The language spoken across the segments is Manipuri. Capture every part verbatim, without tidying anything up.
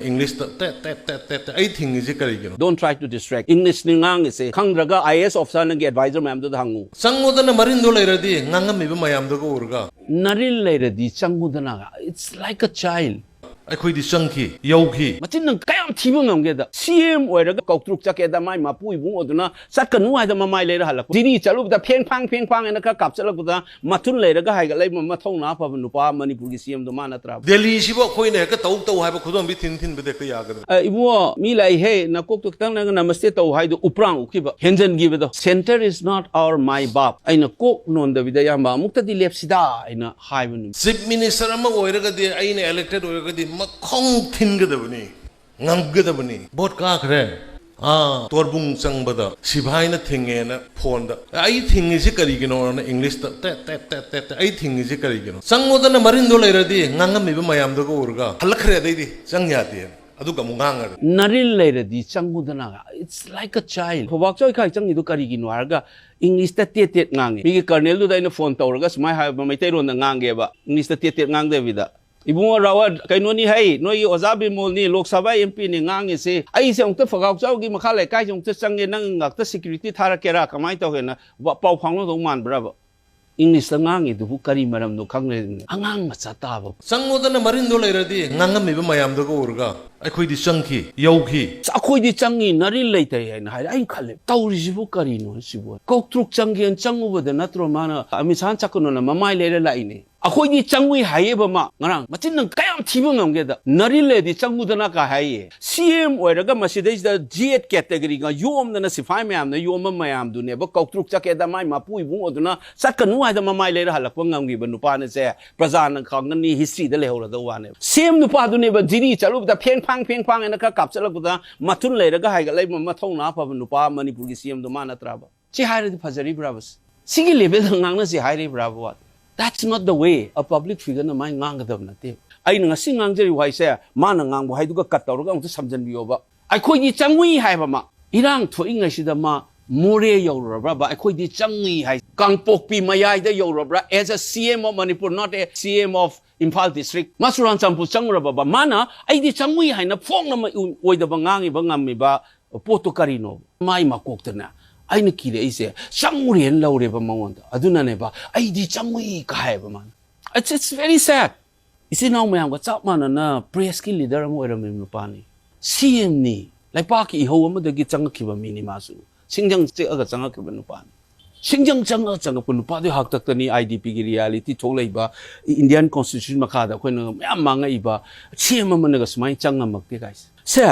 ꯏꯪꯂꯤꯁꯇ ꯇꯦꯠ ꯇꯦꯠ ꯇꯦꯠ ꯇꯦꯠ ꯇꯦꯠ ꯑꯩ ꯊꯤꯡꯉꯤꯁꯤ ꯀꯔꯤꯒꯤꯅꯣ? Don't try to distract. English ꯅꯤ ꯉꯥꯡꯉꯤꯁꯦ, ꯈꯪꯗ꯭ꯔꯒ I A S officer ꯅꯪꯒꯤ advisor ꯃꯌꯥꯝꯗꯨꯗ ꯍꯪꯉꯨ. ꯆꯪꯉꯨꯗꯅ ꯃꯔꯤꯟꯗꯣ ꯂꯩꯔꯗꯤ ꯉꯥꯡꯉꯝꯃꯤꯕ ꯃꯌꯥꯝꯗꯨꯒ ꯎꯔꯒ ꯅꯔꯤꯜ ꯂꯩꯔꯗꯤ ꯆꯪꯉꯨꯗꯅ. It's like a child. ꯑꯩꯈꯣꯏꯗꯤ ꯆꯪꯈꯤ, ꯌꯧꯈꯤ꯫ ꯃꯆꯤꯟ ꯅꯪ ꯀꯌꯥꯝ ꯊꯤꯕ ꯉꯝꯒꯦꯗ? C M ꯑꯣꯏꯔꯒ ꯀꯧꯇ꯭ꯔꯨꯛ ꯆꯠꯀꯦꯗ ꯃꯥꯏ ꯃꯄꯨ ꯏꯕꯨꯡ ꯑꯗꯨꯅ ꯆꯠꯀꯅꯨ ꯍꯥꯏꯗ ꯃꯃꯥꯏ ꯂꯩꯔ ꯍꯜꯂꯛꯄ꯫ ꯖꯤꯔꯤ ꯆꯠꯂꯨꯕꯗ ꯐꯦꯡ ꯐꯥꯡ ꯐꯦꯡ ꯐꯥꯡ ꯍꯥꯏꯅ ꯈꯔ ꯀꯥꯞꯆꯠꯂꯛꯄꯗ ꯃꯊꯨꯟ ꯂꯩꯔꯒ ꯍꯥꯏꯒꯠꯂꯛꯏꯕ ꯃꯊꯧꯅꯥ ꯐꯕ ꯅꯨꯄꯥ ꯃꯅꯤꯄꯨꯔꯒꯤ C M ꯗꯣ ꯃꯥ ꯅꯠꯇ꯭ꯔꯥꯕ? ꯗꯦꯜꯂꯤꯁꯤꯕꯨ ꯑꯩꯈꯣꯏꯅ ꯍꯦꯛꯇ ꯇꯧ ꯇꯧ ꯍꯥꯏꯕ ꯈꯨꯗꯣꯝꯕꯤ ꯊꯤꯟ ꯊꯤꯟꯕꯗ ꯍꯦꯛꯇ ꯌꯥꯒꯗ꯭ꯔꯥ? ꯑ, ꯏꯕꯨꯡꯉꯣ, ꯃꯤ ꯂꯥꯛꯏꯍꯦ, ꯅꯀꯣꯛꯇꯣ ꯈꯤꯇꯪ ꯅꯪ ꯅꯃꯁꯇꯦ ꯇꯧ ꯍꯥꯏꯗꯣ ꯎꯄ꯭ꯔꯥꯡ ꯎꯈꯤꯕ, ꯍꯦꯟꯖꯟꯈꯤꯕꯗꯣ꯫ Center is not our ꯃꯥꯏ ꯕꯥꯞ꯫ ꯑꯩꯅ ꯀꯣꯛ ꯅꯣꯟꯗꯕꯤꯗ, "ꯏꯌꯥꯝꯕ, ꯑꯃꯨꯛꯇꯗꯤ ꯂꯦꯞꯁꯤꯗ" ꯍꯥꯏꯅ ꯍꯥꯏꯕ ꯅꯨꯃꯤꯠ꯫ ꯆꯤꯐ ꯃꯤꯅꯤꯁꯇꯔ ꯑꯃ ꯑꯣꯏꯔꯒꯗꯤ, ꯑꯩꯅ ꯏꯂꯦꯛꯇꯦꯗ ꯑꯣꯏꯔꯒꯗꯤ ꯃꯈꯣꯡ ꯊꯤꯟꯒꯗꯕꯅꯤ, ꯉꯝꯒꯗꯕꯅꯤ꯫ ꯚꯣꯠ ꯀꯥꯈ꯭ꯔꯦ, ꯑꯥ, ꯇꯣꯔꯕꯨꯡ ꯆꯪꯕꯗ ꯁꯤꯐꯥꯏꯅ ꯊꯤꯡꯉꯦꯅ ꯐꯣꯟꯗ, "ꯑꯩ ꯊꯤꯡꯉꯤꯁꯤ ꯀꯔꯤꯒꯤꯅꯣꯅ?" ꯏꯪꯂꯤꯁꯇ ꯇꯦꯠ ꯇꯦꯠ ꯇꯦꯠ ꯇꯦꯠ ꯇꯦꯠ, "ꯑꯩ ꯊꯤꯡꯉꯤꯁꯤ ꯀꯔꯤꯒꯤꯅꯣ?" ꯆꯪꯉꯣꯗꯅ ꯃꯔꯤꯟꯗꯣ ꯂꯩꯔꯗꯤ ꯉꯥꯡꯉꯝꯃꯤꯕ ꯃꯌꯥꯝꯗꯨꯒ ꯎꯔꯒ ꯍꯜꯂꯛꯈ꯭ꯔꯦ, ꯑꯗꯩꯗꯤ ꯆꯪ ꯌꯥꯗꯦ꯫ ꯑꯗꯨꯒ ꯑꯃꯨꯛ ꯉꯥꯡꯉꯒ ꯅꯔꯤꯜ ꯂꯩꯔꯗꯤ ꯆꯪꯉꯨꯗꯅ. It's like a child. ꯈꯣꯕꯥꯛ ꯆꯣꯏꯈꯥꯏ ꯆꯪꯉꯤꯗꯣ ꯀꯔꯤꯒꯤꯅꯣ ꯍꯥꯏꯔꯒ ꯏꯪꯂꯤꯁꯇ ꯇꯦꯠ ꯇꯦꯠ ꯉꯥꯡꯉꯤ꯫ ꯃꯤꯒꯤ ꯀꯔꯅꯦꯜꯗꯨꯗ ꯑꯩꯅ ꯐꯣꯟ ꯇꯧꯔꯒ ꯁꯨꯃꯥꯏꯅ ꯍꯥꯏꯕ, ꯃꯩꯇꯩꯔꯣꯟꯗ ꯉꯥꯡꯒꯦꯕ, ꯏꯪꯂꯤꯁꯇ ꯇꯦꯠ ꯇꯦꯠ ꯉꯥꯡꯗꯕꯤꯗ, "ꯏꯕꯨꯡꯉꯣ ꯔꯥꯋꯠ, ꯀꯩꯅꯣꯅꯤ ꯍꯩ, ꯅꯣꯏꯒꯤ ꯑꯣꯖꯥ ꯕꯤꯃꯣꯜꯅꯤ, ꯂꯣꯛ ꯁꯚꯥ M P ꯅꯤ ꯉꯥꯡꯉꯤꯁꯤ꯫ ꯑꯩꯁꯦ ꯑꯃꯨꯛꯇ ꯐꯒꯥꯎ ꯆꯥꯎꯒꯤ ꯃꯈꯥ ꯂꯩꯀꯥꯏꯁꯦ ꯑꯃꯨꯛꯇ ꯆꯪꯒꯦ, ꯅꯪ ꯉꯥꯛꯇ ꯁꯦꯀ꯭ꯌꯨꯔꯤꯇꯤ ꯊꯥꯔꯛꯀꯦꯔꯥ, ꯀꯃꯥꯏꯅ ꯇꯧꯒꯦꯅ?" ꯋꯥ-, ꯄꯥꯎ ꯐꯥꯎꯅꯗꯧ ꯃꯥꯟꯕ꯭ꯔꯕ? ꯏꯪꯂꯤꯁꯇ ꯉꯥꯡꯉꯤꯗꯨꯕꯨ ꯀꯔꯤ ꯃꯔꯝꯅꯣ ꯈꯪꯗ꯭ꯔꯦꯗꯅ꯫ ꯑꯉꯥꯡ ꯃꯆꯥ ꯇꯥꯕ꯫ ꯆꯪꯉꯣꯗꯅ ꯃꯔꯤꯟꯗꯣ ꯂꯩꯔꯗꯤ ꯉꯥꯡꯉꯝꯃꯤꯕ ꯃꯌꯥꯝꯗꯨꯒ ꯎꯔꯒ, "ꯑꯩꯈꯣꯏꯗꯤ ꯆꯪꯈꯤ, ꯌꯧꯈꯤ"꯫ "ꯑꯩꯈꯣꯏꯗꯤ ꯆꯪꯉꯤ, ꯅꯔꯤꯜ ꯂꯩꯇꯦ" ꯍꯥꯏꯅ ꯍꯥꯏꯔꯦ꯫ ꯑꯩꯅ ꯈꯜꯂꯦ, "ꯇꯧꯔꯤꯁꯤꯕꯨ ꯀꯔꯤꯅꯣ ꯁꯤꯕꯨ?" ꯀꯧꯇ꯭ꯔꯨꯛ ꯆꯪꯒꯦꯅ ꯆꯪꯉꯨꯕꯗ ꯅꯠꯇ꯭ꯔꯣ ꯃꯥꯅ ꯑꯃꯤꯠ ꯁꯥꯍꯅ ꯆꯠꯀꯅꯣꯅ ꯃꯃꯥꯏ ꯂꯩꯔ ꯂꯥꯛꯏꯅꯦ? "ꯑꯩꯈꯣꯏꯗꯤ ꯆꯪꯉꯨꯏ" ꯍꯥꯏꯌꯦꯕ ꯃꯥ ꯉꯔꯥꯡ꯫ ꯃꯆꯤꯟ ꯅꯪ ꯀꯌꯥꯝ ꯊꯤꯕ ꯉꯝꯒꯦꯗ? "ꯅꯔꯤꯜ ꯂꯩꯔꯗꯤ ꯆꯪꯉꯨꯗꯅ" ꯀꯥꯏ ꯍꯥꯏꯌꯦ꯫ C M ꯑꯣꯏꯔꯒ ꯃꯁꯤꯗꯩꯁꯤꯗ G eight categoryꯒ ꯌꯣꯝꯗꯅ ꯁꯤꯐꯥꯏ ꯃꯌꯥꯝꯅ ꯌꯣꯝꯕ ꯃꯌꯥꯝꯗꯨꯅꯦꯕ ꯀꯧꯇ꯭ꯔꯨꯛ ꯆꯠꯀꯦꯗ ꯃꯥꯏ ꯃꯄꯨ ꯏꯕꯨꯡ ꯑꯗꯨꯅ ꯆꯠꯀꯅꯨ ꯍꯥꯏꯗ ꯃꯃꯥꯏ ꯂꯩꯔ ꯍꯜꯂꯛꯄ ꯉꯝꯈꯤꯕ ꯅꯨꯄꯥꯅꯁꯦ꯫ ꯄ꯭ꯔꯖꯥꯅ ꯈꯪꯒꯅꯤ, historyꯗ ꯂꯩꯍꯧꯔꯗꯧ ꯋꯥꯅꯦꯕ꯫ C M ꯅꯨꯄꯥꯗꯨꯅꯦꯕ ꯖꯤꯔꯤ ꯆꯠꯂꯨꯕꯗ ꯐꯦꯡ ꯐꯥꯡ ꯐꯦꯡ ꯐꯥꯡ ꯍꯥꯏꯅ ꯈꯔ ꯀꯥꯞꯆꯠꯂꯛꯄꯗ ꯃꯊꯨꯟ ꯂꯩꯔꯒ ꯍꯥꯏꯒꯠꯂꯛꯏꯕ ꯃꯊꯧꯅꯥ ꯐꯕ ꯅꯨꯄꯥ ꯃꯅꯤꯄꯨꯔꯒꯤ C Mꯗꯣ ꯃꯥ ꯅꯠꯇ꯭ꯔꯥꯕ? ꯁꯤ ꯍꯥꯏꯔꯗꯤ ꯐꯖꯔꯤꯕ꯭ꯔꯥꯕ? ꯁꯤꯒꯤ levelꯗ ꯉꯥꯡꯅꯁꯤ ꯍꯥꯏꯔꯤꯕ꯭ꯔꯥꯕ? What? That's not the way a public figureꯅ ꯃꯥꯏ ꯉꯥꯡꯒꯗꯕ ꯅꯠꯇꯦ꯫ ꯑꯩꯅ ꯉꯁꯤ ꯉꯥꯡꯖꯔꯤꯕ ꯋꯥꯍꯩꯁꯦ ꯃꯥꯅ ꯉꯥꯡꯕ ꯋꯥꯍꯩꯗꯨꯒ cut ꯇꯧꯔꯒ ꯑꯃꯨꯛꯇ ꯁꯝꯖꯟꯕꯤꯌꯣꯕ꯫ ꯑꯩꯈꯣꯏꯒꯤ ꯆꯪꯉꯨꯏ ꯍꯥꯏꯕ ꯃꯥ ꯏꯔꯥꯡ ꯊꯣꯛꯏꯉꯩꯁꯤꯗ ꯃꯥ ꯃꯣꯔꯦ ꯌꯧꯔꯨꯔꯕ꯭ꯔꯕ? ꯑꯩꯈꯣꯏꯗꯤ ꯆꯪꯉꯤ ꯍꯥꯏ꯫ ꯀꯥꯡꯄꯣꯛꯄꯤ ꯃꯌꯥꯏꯗ ꯌꯧꯔꯕ꯭ꯔꯥ? As a C M of Manipur, not a C M of Imphal district, ꯃꯥ ꯆꯨꯔꯥꯟꯆꯥꯟꯄꯨꯔ ꯆꯪꯉꯨꯔꯕꯕ? ꯃꯥꯅ "ꯑꯩꯗꯤ ꯆꯪꯉꯨꯏ" ꯍꯥꯏꯅ ꯐꯣꯡꯅ ꯑꯣꯏꯗꯕ ꯉꯥꯡꯉꯤꯕ, ꯉꯝꯃꯤꯕ ꯄꯣꯠꯇꯣ ꯀꯔꯤꯅꯣ? ꯃꯥꯏ ꯃꯀꯣꯛꯇꯅꯦ, ꯑꯩꯅ ꯀꯤꯔꯛꯏꯁꯦ, ꯆꯪꯉꯨꯔꯦꯅ ꯂꯧꯔꯦꯕ ꯃꯉꯣꯟꯗ꯫ ꯑꯗꯨꯅꯅꯦꯕ, "ꯑꯩꯗꯤ ꯆꯪꯉꯨꯏ" ꯀꯥꯏ ꯍꯥꯏꯕ ꯃꯥꯅ꯫ It's, it's very sad. ꯏꯆꯤꯟ ꯏꯅꯥꯎ ꯃꯌꯥꯝꯒ ꯆꯞ ꯃꯥꯟꯅꯅ press ꯀꯤ leader ꯑꯃ ꯑꯣꯏꯔꯝꯃꯤꯕ ꯅꯨꯄꯥꯅꯤ꯫ C M ꯅꯤ꯫ ꯂꯩꯄꯥꯛꯀꯤ ꯏꯍꯧ ꯑꯃꯗꯒꯤ ꯆꯪꯉꯛꯈꯤꯕ ꯃꯤꯅꯤ ꯃꯥꯁꯨ꯫ ꯁꯤꯡꯖꯪ ꯆꯤꯛꯑꯒ ꯆꯪꯉꯛꯈꯤꯕ ꯅꯨꯄꯥꯅꯤ꯫ ꯁꯤꯡꯖꯪ ꯆꯪꯉꯒ ꯆꯪꯉꯛꯄ ꯅꯨꯄꯥꯗꯨꯒꯤ ꯍꯥꯛꯇꯛꯇꯅꯤ I D P ꯒꯤ reality ꯊꯣꯛꯂꯛꯏꯕ, Indian Constitution ꯃꯈꯥꯗ ꯑꯩꯈꯣꯏꯅ ꯃꯌꯥꯝ ꯃꯥꯡꯉꯛꯏꯕ, C M ꯑꯃꯅꯒ ꯁꯨꯃꯥꯏꯅ ꯆꯪ ꯉꯝꯃꯛꯇꯦ ꯀꯥꯏꯁꯦ꯫ ꯁꯦ,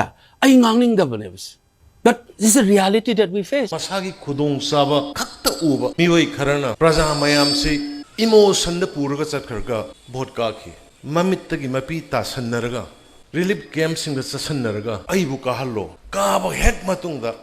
ꯑꯩ ꯉꯥꯡꯅꯤꯡꯗꯕꯅꯦꯕ ꯁꯦ꯫ But this is a reality that we face. ꯃꯁꯥꯒꯤ ꯈꯨꯗꯣꯡꯆꯥꯕ ꯈꯛꯇ ꯎꯕ ꯃꯤꯑꯣꯏ ꯈꯔꯅ ꯄ꯭ꯔꯖꯥ ꯃꯌꯥꯝꯁꯤ emotion ꯗ ꯄꯨꯔꯒ ꯆꯠꯈ꯭ꯔꯒ vote ꯀꯥꯈꯤ꯫ ꯃꯃꯤꯠꯇꯒꯤ ꯃꯄꯤ ꯇꯥꯁꯟꯅꯔꯒ, relief camp ꯁꯤꯡꯗ ꯆꯠꯁꯟꯅꯔꯒ, "ꯑꯩꯕꯨ ꯀꯥꯍꯜꯂꯣ"꯫ ꯀꯥꯕ ꯍꯦꯛ ꯃꯇꯨꯡꯗ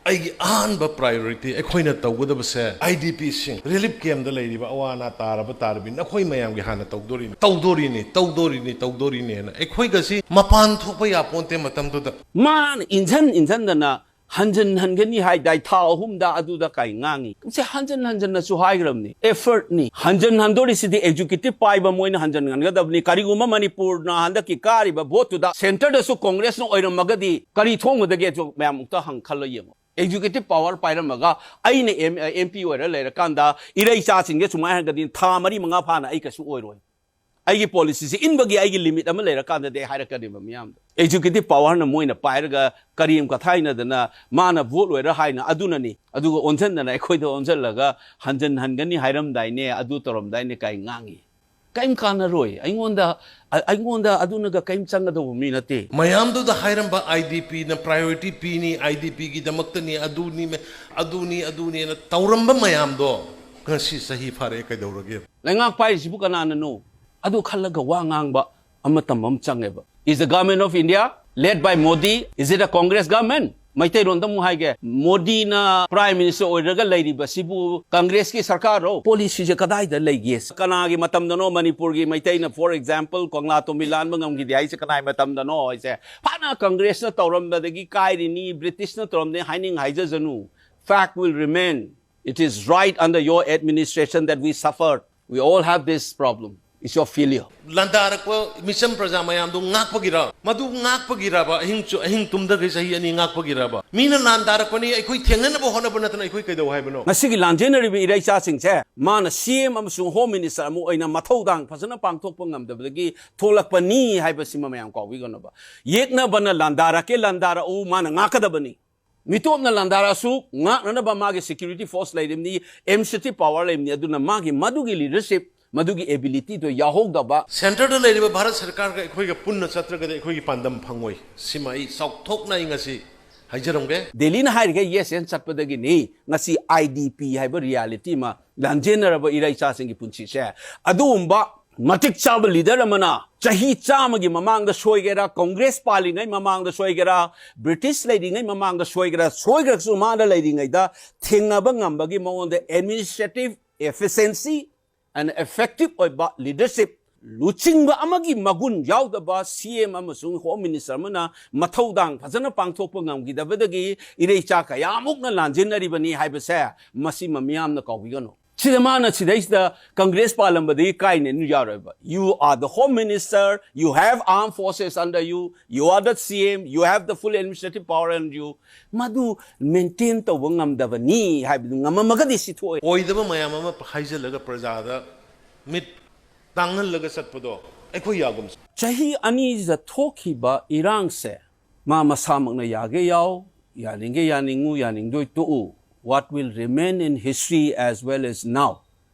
ꯑꯩꯒꯤ ꯑꯍꯥꯟꯕ priority ꯑꯩꯈꯣꯏꯅ ꯇꯧꯒꯗꯕꯁꯦ, I D P ꯁꯤꯡ, relief camp ꯗ ꯂꯩꯔꯤꯕ ꯑꯋꯥ ꯑꯅꯥ ꯇꯥꯔꯕ ꯇꯥꯔꯕꯤ ꯅꯈꯣꯏ ꯃꯌꯥꯝꯒꯤ ꯍꯥꯟꯅ ꯇꯧꯗꯣꯔꯤꯅꯤ, ꯇꯧꯗꯣꯔꯤꯅꯤ, ꯇꯧꯗꯣꯔꯤꯅꯤ, ꯇꯧꯗꯣꯔꯤꯅꯤ ꯍꯥꯏꯅ ꯑꯩꯈꯣꯏꯒꯁꯤ ꯃꯄꯥꯟ ꯊꯣꯛꯄ ꯌꯥꯄꯣꯟꯇꯦ ꯃꯇꯝꯗꯨꯗ꯫ ꯃꯥꯅ ꯏꯟꯖꯟ ꯏꯟꯖꯟꯗꯅ ꯍꯟꯖꯟ ꯍꯟꯒꯅꯤ ꯍꯥꯏꯗꯥꯏ, ꯊꯥ ꯑꯍꯨꯝꯗ ꯑꯗꯨꯗ ꯀꯥꯏ ꯉꯥꯡꯉꯤ꯫ ꯁꯦ, ꯍꯟꯖꯟ ꯍꯟꯖꯟꯅꯁꯨ ꯍꯥꯏꯈ꯭ꯔꯕꯅꯤ, effort ꯅꯤ꯫ ꯍꯟꯖꯟ ꯍꯟꯗꯣꯔꯤꯁꯤꯗꯤ executive ꯄꯥꯏꯕ ꯃꯣꯏꯅ ꯍꯟꯖꯟ ꯍꯟꯒꯗꯕꯅꯤ꯫ ꯀꯔꯤꯒꯨꯝꯕ ꯃꯅꯤꯄꯨꯔꯅ ꯍꯟꯗꯛꯀꯤ ꯀꯥꯔꯤꯕ vote ꯇꯨꯗ centre ꯗꯁꯨ Congress ꯅ ꯑꯣꯏꯔꯝꯃꯒꯗꯤ ꯀꯔꯤ ꯊꯣꯛꯒꯗꯒꯦ? ꯑꯗꯨ ꯃꯌꯥꯝ ꯑꯃꯨꯛꯇ ꯍꯪ ꯈꯜꯂ ꯌꯦꯡꯉꯣ꯫ Executive power ꯄꯥꯏꯔꯝꯃꯒ ꯑꯩꯅ M-, M P ꯑꯣꯏꯔ ꯂꯩꯔꯀꯥꯟꯗ ꯏꯔꯩꯆꯥꯁꯤꯡꯁꯦ ꯁꯨꯃꯥꯏꯅ ꯍꯥꯏꯔꯒꯗꯤ ꯊꯥ ꯃꯔꯤ ꯃꯉꯥ ꯐꯥꯅ ꯑꯩ ꯀꯩꯁꯨ ꯑꯣꯏꯔꯣꯏ꯫ ꯑꯩꯒꯤ policy ꯁꯤ ꯏꯟꯕꯒꯤ ꯑꯩꯒꯤ limit ꯑꯃ ꯂꯩꯔꯀꯥꯟꯗꯗꯤ ꯑꯩ ꯍꯥꯏꯔꯛꯀꯅꯦꯕ ꯃꯤꯌꯥꯝꯗ꯫ Executive power ꯅ ꯃꯣꯏꯅ ꯄꯥꯏꯔꯒ ꯀꯔꯦꯝ ꯀꯊꯥꯏꯅꯗꯅ ꯃꯥꯅ vote ꯂꯣꯏꯔ ꯍꯥꯏꯅ ꯑꯗꯨꯅꯅꯤ, ꯑꯗꯨꯒ ꯑꯣꯟꯁꯤꯟꯗꯅ ꯑꯩꯈꯣꯏꯗ ꯑꯣꯟꯁꯤꯜꯂꯒ "ꯍꯟꯖꯟ ꯍꯟꯒꯅꯤ ꯍꯥꯏꯔꯝꯗꯥꯏꯅꯦ, ꯑꯗꯨ ꯇꯧꯔꯝꯗꯥꯏꯅꯦ" ꯀꯥꯏ ꯉꯥꯡꯉꯤ꯫ ꯀꯔꯤꯝ ꯀꯥꯟꯅꯔꯣꯏ꯫ ꯑꯩꯉꯣꯟꯗ, ꯑ-, ꯑꯩꯉꯣꯟꯗ ꯑꯗꯨꯅꯒ ꯀꯔꯤꯝ ꯆꯪꯒꯗꯧꯕ ꯃꯤ ꯅꯠꯇꯦ꯫ ꯃꯌꯥꯝꯗꯨꯗ ꯍꯥꯏꯔꯝꯕ I D P ꯅ priority ꯄꯤꯅꯤ, I D P ꯒꯤꯗꯃꯛꯇꯅꯤ, ꯑꯗꯨꯅꯤ, ꯑꯗꯨꯅꯤ, ꯑꯗꯨꯅꯤꯅ ꯇꯧꯔꯝꯕ ꯃꯌꯥꯝꯗꯣ ꯉꯁꯤ ꯆꯍꯤ ꯐꯥꯔꯛꯑꯦ, ꯀꯩꯗꯧꯔꯒꯦ? ꯂꯩꯉꯥꯛ ꯄꯥꯏꯔꯤꯁꯤꯕꯨ ꯀꯅꯥꯅꯅꯣ? ꯑꯗꯨ ꯈꯜꯂꯒ ꯋꯥ ꯉꯥꯡꯕ ꯑꯃ ꯇꯝꯕ ꯑꯃ ꯆꯪꯉꯦꯕ꯫ Is the government of India led by Modi? Is it a Congress government? ꯃꯩꯇꯩꯂꯣꯟꯗ ꯑꯃꯨꯛ ꯍꯥꯏꯒꯦ, ꯃꯣꯗꯤꯅ Prime Minister ꯑꯣꯏꯔꯒ ꯂꯩꯔꯤꯕꯁꯤꯕꯨ Congress ꯀꯤ ꯁꯔꯀꯥꯔꯔꯣ? Policy ꯁꯦ ꯀꯗꯥꯏꯗ ꯂꯩꯒꯦ? ꯀꯅꯥꯒꯤ ꯃꯇꯝꯗꯅꯣ ꯃꯅꯤꯄꯨꯔꯒꯤ ꯃꯩꯇꯩꯅ, for example, ꯀꯪꯂꯥ ꯇꯣꯝꯕꯤ ꯂꯥꯟꯕ ꯉꯝꯈꯤꯗꯦ ꯍꯥꯏꯁꯦ ꯀꯅꯥꯒꯤ ꯃꯇꯝꯗꯅꯣ ꯍꯥꯏꯁꯦ? ꯐꯅ Congress ꯅ ꯇꯧꯔꯝꯕꯗꯒꯤ ꯀꯥꯏꯔꯤꯅꯤ, British ꯅ ꯇꯧꯔꯝꯗꯦ ꯍꯥꯏꯅꯤꯡ ꯍꯥꯏꯖꯖꯅꯨ꯫ fact will remain. It is right under your administration that we suffered. We all have this problem. It's your failure. ꯂꯥꯟꯗꯥꯔꯛꯄ ꯃꯤꯆꯝ ꯄ꯭ꯔꯖꯥ ꯃꯌꯥꯝꯗꯨ ꯉꯥꯛꯄꯒꯤꯔ? ꯃꯗꯨ ꯉꯥꯛꯄꯒꯤꯔꯕ? ꯑꯍꯤꯡ ꯆꯨ- ꯑꯍꯤꯡ ꯇꯨꯝꯗꯈꯩ ꯆꯍꯤ ꯑꯅꯤ ꯉꯥꯛꯄꯒꯤꯔꯕ? ꯃꯤꯅ ꯂꯥꯟꯗꯥꯔꯛꯄꯅꯤ, ꯑꯩꯈꯣꯏ ꯊꯦꯡꯅꯅꯕ ꯍꯣꯠꯅꯕ ꯅꯠꯇꯅ ꯑꯩꯈꯣꯏ ꯀꯩꯗꯧ ꯍꯥꯏꯕꯅꯣ? ꯉꯁꯤꯒꯤ ꯂꯥꯟꯖꯦꯟꯅꯔꯤꯕ ꯏꯔꯩꯆꯥꯁꯤꯡꯁꯦ ꯃꯥꯅ ꯁꯤ ꯑꯦꯝ ꯑꯃꯁꯨꯡ ꯍꯣꯝ ꯃꯤꯅꯤꯁꯇꯔ ꯑꯃ ꯑꯣꯏꯅ ꯃꯊꯧꯗꯥꯡ ꯐꯖꯅ ꯄꯥꯡꯊꯣꯛꯄ ꯉꯝꯗꯕꯗꯒꯤ ꯊꯣꯛꯂꯛꯄꯅꯤ ꯍꯥꯏꯕꯁꯤꯃ ꯃꯌꯥꯝ ꯀꯥꯎꯕꯤꯒꯅꯨꯕ꯫ ꯌꯦꯛꯅꯕꯅ ꯂꯥꯟꯗꯥꯔꯛꯀꯦ ꯂꯥꯟꯗꯥꯔꯛꯎ, ꯃꯥꯅ ꯉꯥꯛꯀꯗꯕꯅꯤ꯫ ꯃꯤꯇꯣꯞꯅ ꯂꯥꯟꯗꯥꯔꯛꯑꯁꯨ ꯉꯥꯛꯅꯅꯕ ꯃꯥꯒꯤ ꯁꯦꯀ꯭ꯌꯨꯔꯤꯇꯤ ꯐꯣꯔꯁ ꯂꯩꯔꯤꯕꯅꯤ, ꯑꯦꯗꯃꯤꯅꯤꯁꯇ꯭ꯔꯦꯇꯤꯚ ꯄꯥꯋꯔ ꯂꯩꯕꯅꯤ꯫ ꯑꯗꯨꯅ ꯃꯥꯒꯤ ꯃꯗꯨꯒꯤ ꯂꯤꯗꯔꯁꯤꯞ, ꯃꯗꯨꯒꯤ ꯑꯦꯕꯤꯂꯤꯇꯤꯗꯣ ꯌꯥꯎꯍꯧꯗꯕ꯫ ꯁꯦꯟꯇꯔꯗ ꯂꯩꯔꯤꯕ ꯚꯥꯔꯠ ꯁꯔꯀꯥꯔꯒ ꯑꯩꯈꯣꯏꯒ ꯄꯨꯟꯅ ꯆꯠꯇ꯭ꯔꯒꯗꯤ ꯑꯩꯈꯣꯏꯒꯤ ꯄꯥꯟꯗꯝ ꯐꯪꯉꯣꯏ꯫ ꯁꯤꯃ ꯑꯩ ꯆꯥꯎꯊꯣꯛꯅ ꯑꯩ ꯉꯁꯤ ꯍꯥꯏꯖꯔꯝꯒꯦ꯫ ꯗꯦꯜꯂꯤꯅ ꯍꯥꯏꯔꯤꯈꯩ ꯌꯦꯁ ꯑꯦꯟ ꯆꯠꯄꯗꯒꯤꯅꯤ ꯉꯁꯤ ꯑꯥꯏ ꯗꯤ ꯄꯤ ꯍꯥꯏꯕ ꯔꯤꯌꯦꯂꯤꯇꯤ ꯑꯃ ꯂꯥꯟꯖꯦꯟꯅꯔꯕ ꯏꯔꯩꯆꯥꯁꯤꯡꯒꯤ ꯄꯨꯟꯁꯤꯁꯦ꯫ ꯑꯗꯨꯒꯨꯝꯕ ꯃꯇꯤꯛ ꯆꯥꯕ ꯂꯤꯗꯔ ꯑꯃꯅ ꯆꯍꯤ ꯆꯥꯝꯃꯒꯤ ꯃꯃꯥꯡꯗ ꯁꯣꯏꯒꯦꯔꯥ, ꯀꯪꯒ꯭ꯔꯦꯁ ꯄꯥꯜꯂꯤꯉꯩ ꯃꯃꯥꯡꯗ ꯁꯣꯏꯒꯦꯔꯥ, ꯕ꯭ꯔꯤꯇꯤꯁ ꯂꯩꯔꯤꯉꯩ ꯃꯃꯥꯡꯗ ꯁꯣꯏꯒꯦꯔꯥ, ꯁꯣꯏꯈ꯭ꯔꯁꯨ ꯃꯥꯅ ꯂꯩꯔꯤꯉꯩꯗ ꯊꯦꯡꯅꯕ ꯉꯝꯕꯒꯤ ꯃꯉꯣꯟꯗ ꯑꯦꯗꯃꯤꯅꯤꯁꯇ꯭ꯔꯦꯇꯤꯚ ꯏꯐꯤꯁꯤꯌꯦꯟꯁꯤ ꯑꯦꯟ ꯏꯐꯦꯛꯇꯤꯚ ꯑꯣꯏꯕ ꯂꯤꯗꯔꯁꯤꯞ, ꯂꯨꯆꯤꯡꯕ ꯑꯃꯒꯤ ꯃꯒꯨꯟ ꯌꯥꯎꯗꯕ ꯁꯤ ꯑꯦꯝ ꯑꯃꯁꯨꯡ ꯍꯣꯝ ꯃꯤꯅꯤꯁꯇꯔ ꯑꯃꯅ ꯃꯊꯧꯗꯥꯡ ꯐꯖꯅ ꯄꯥꯡꯊꯣꯛꯄ ꯉꯝꯈꯤꯗꯕꯗꯒꯤ ꯏꯔꯩꯆꯥ ꯀꯌꯥꯃꯨꯛꯅ ꯂꯥꯟꯖꯦꯟꯅꯔꯤꯕꯅꯤ ꯍꯥꯏꯕꯁꯦ ꯃꯁꯤꯃ ꯃꯤꯌꯥꯝꯅ ꯀꯥꯎꯕꯤꯒꯅꯨ꯫ ꯁꯤꯗ ꯃꯥꯅ ꯁꯤꯗꯩꯁꯤꯗ ꯀꯪꯒ꯭ꯔꯦꯁ ꯄꯥꯜꯂꯝꯕꯗꯒꯤ ꯀꯥꯏꯅ ꯌꯥꯔꯣꯏꯕ꯫ You are the home minister, you have armed forces under you, you are the C M, you have the full administrative power under you. ꯃꯗꯨ ꯃꯦꯟꯇꯦꯟ ꯇꯧꯕ ꯉꯝꯗꯕꯅꯤ ꯍꯥꯏꯕꯗꯨ ꯉꯝꯃꯝꯃꯒꯗꯤ ꯁꯤ ꯊꯣꯛꯑꯣꯏ꯫ ꯑꯣꯏꯗꯕ ꯃꯌꯥꯝ ꯑꯃ ꯍꯥꯏꯖꯤꯜꯂꯒ ꯄ꯭ꯔꯖꯥꯗ ꯃꯤꯠ ꯇꯥꯡꯍꯜꯂꯒ ꯆꯠꯄꯗꯣ ꯑꯩꯈꯣꯏ ꯌꯥꯒꯨꯝꯁꯦ꯫ ꯆꯍꯤ ꯑꯅꯤꯁꯤꯗ ꯊꯣꯛꯈꯤꯕ ꯏꯔꯥꯡꯁꯦ ꯃꯥ ꯃꯁꯥꯃꯛꯅ ꯌꯥꯒꯦ ꯌꯥꯎ, ꯌꯥꯅꯤꯡꯒꯦ ꯌꯥꯅꯤꯡꯉꯨ, ꯌꯥꯅꯤꯡꯗꯣꯏ ꯇꯣꯛꯎ, what will remain in history as well as now,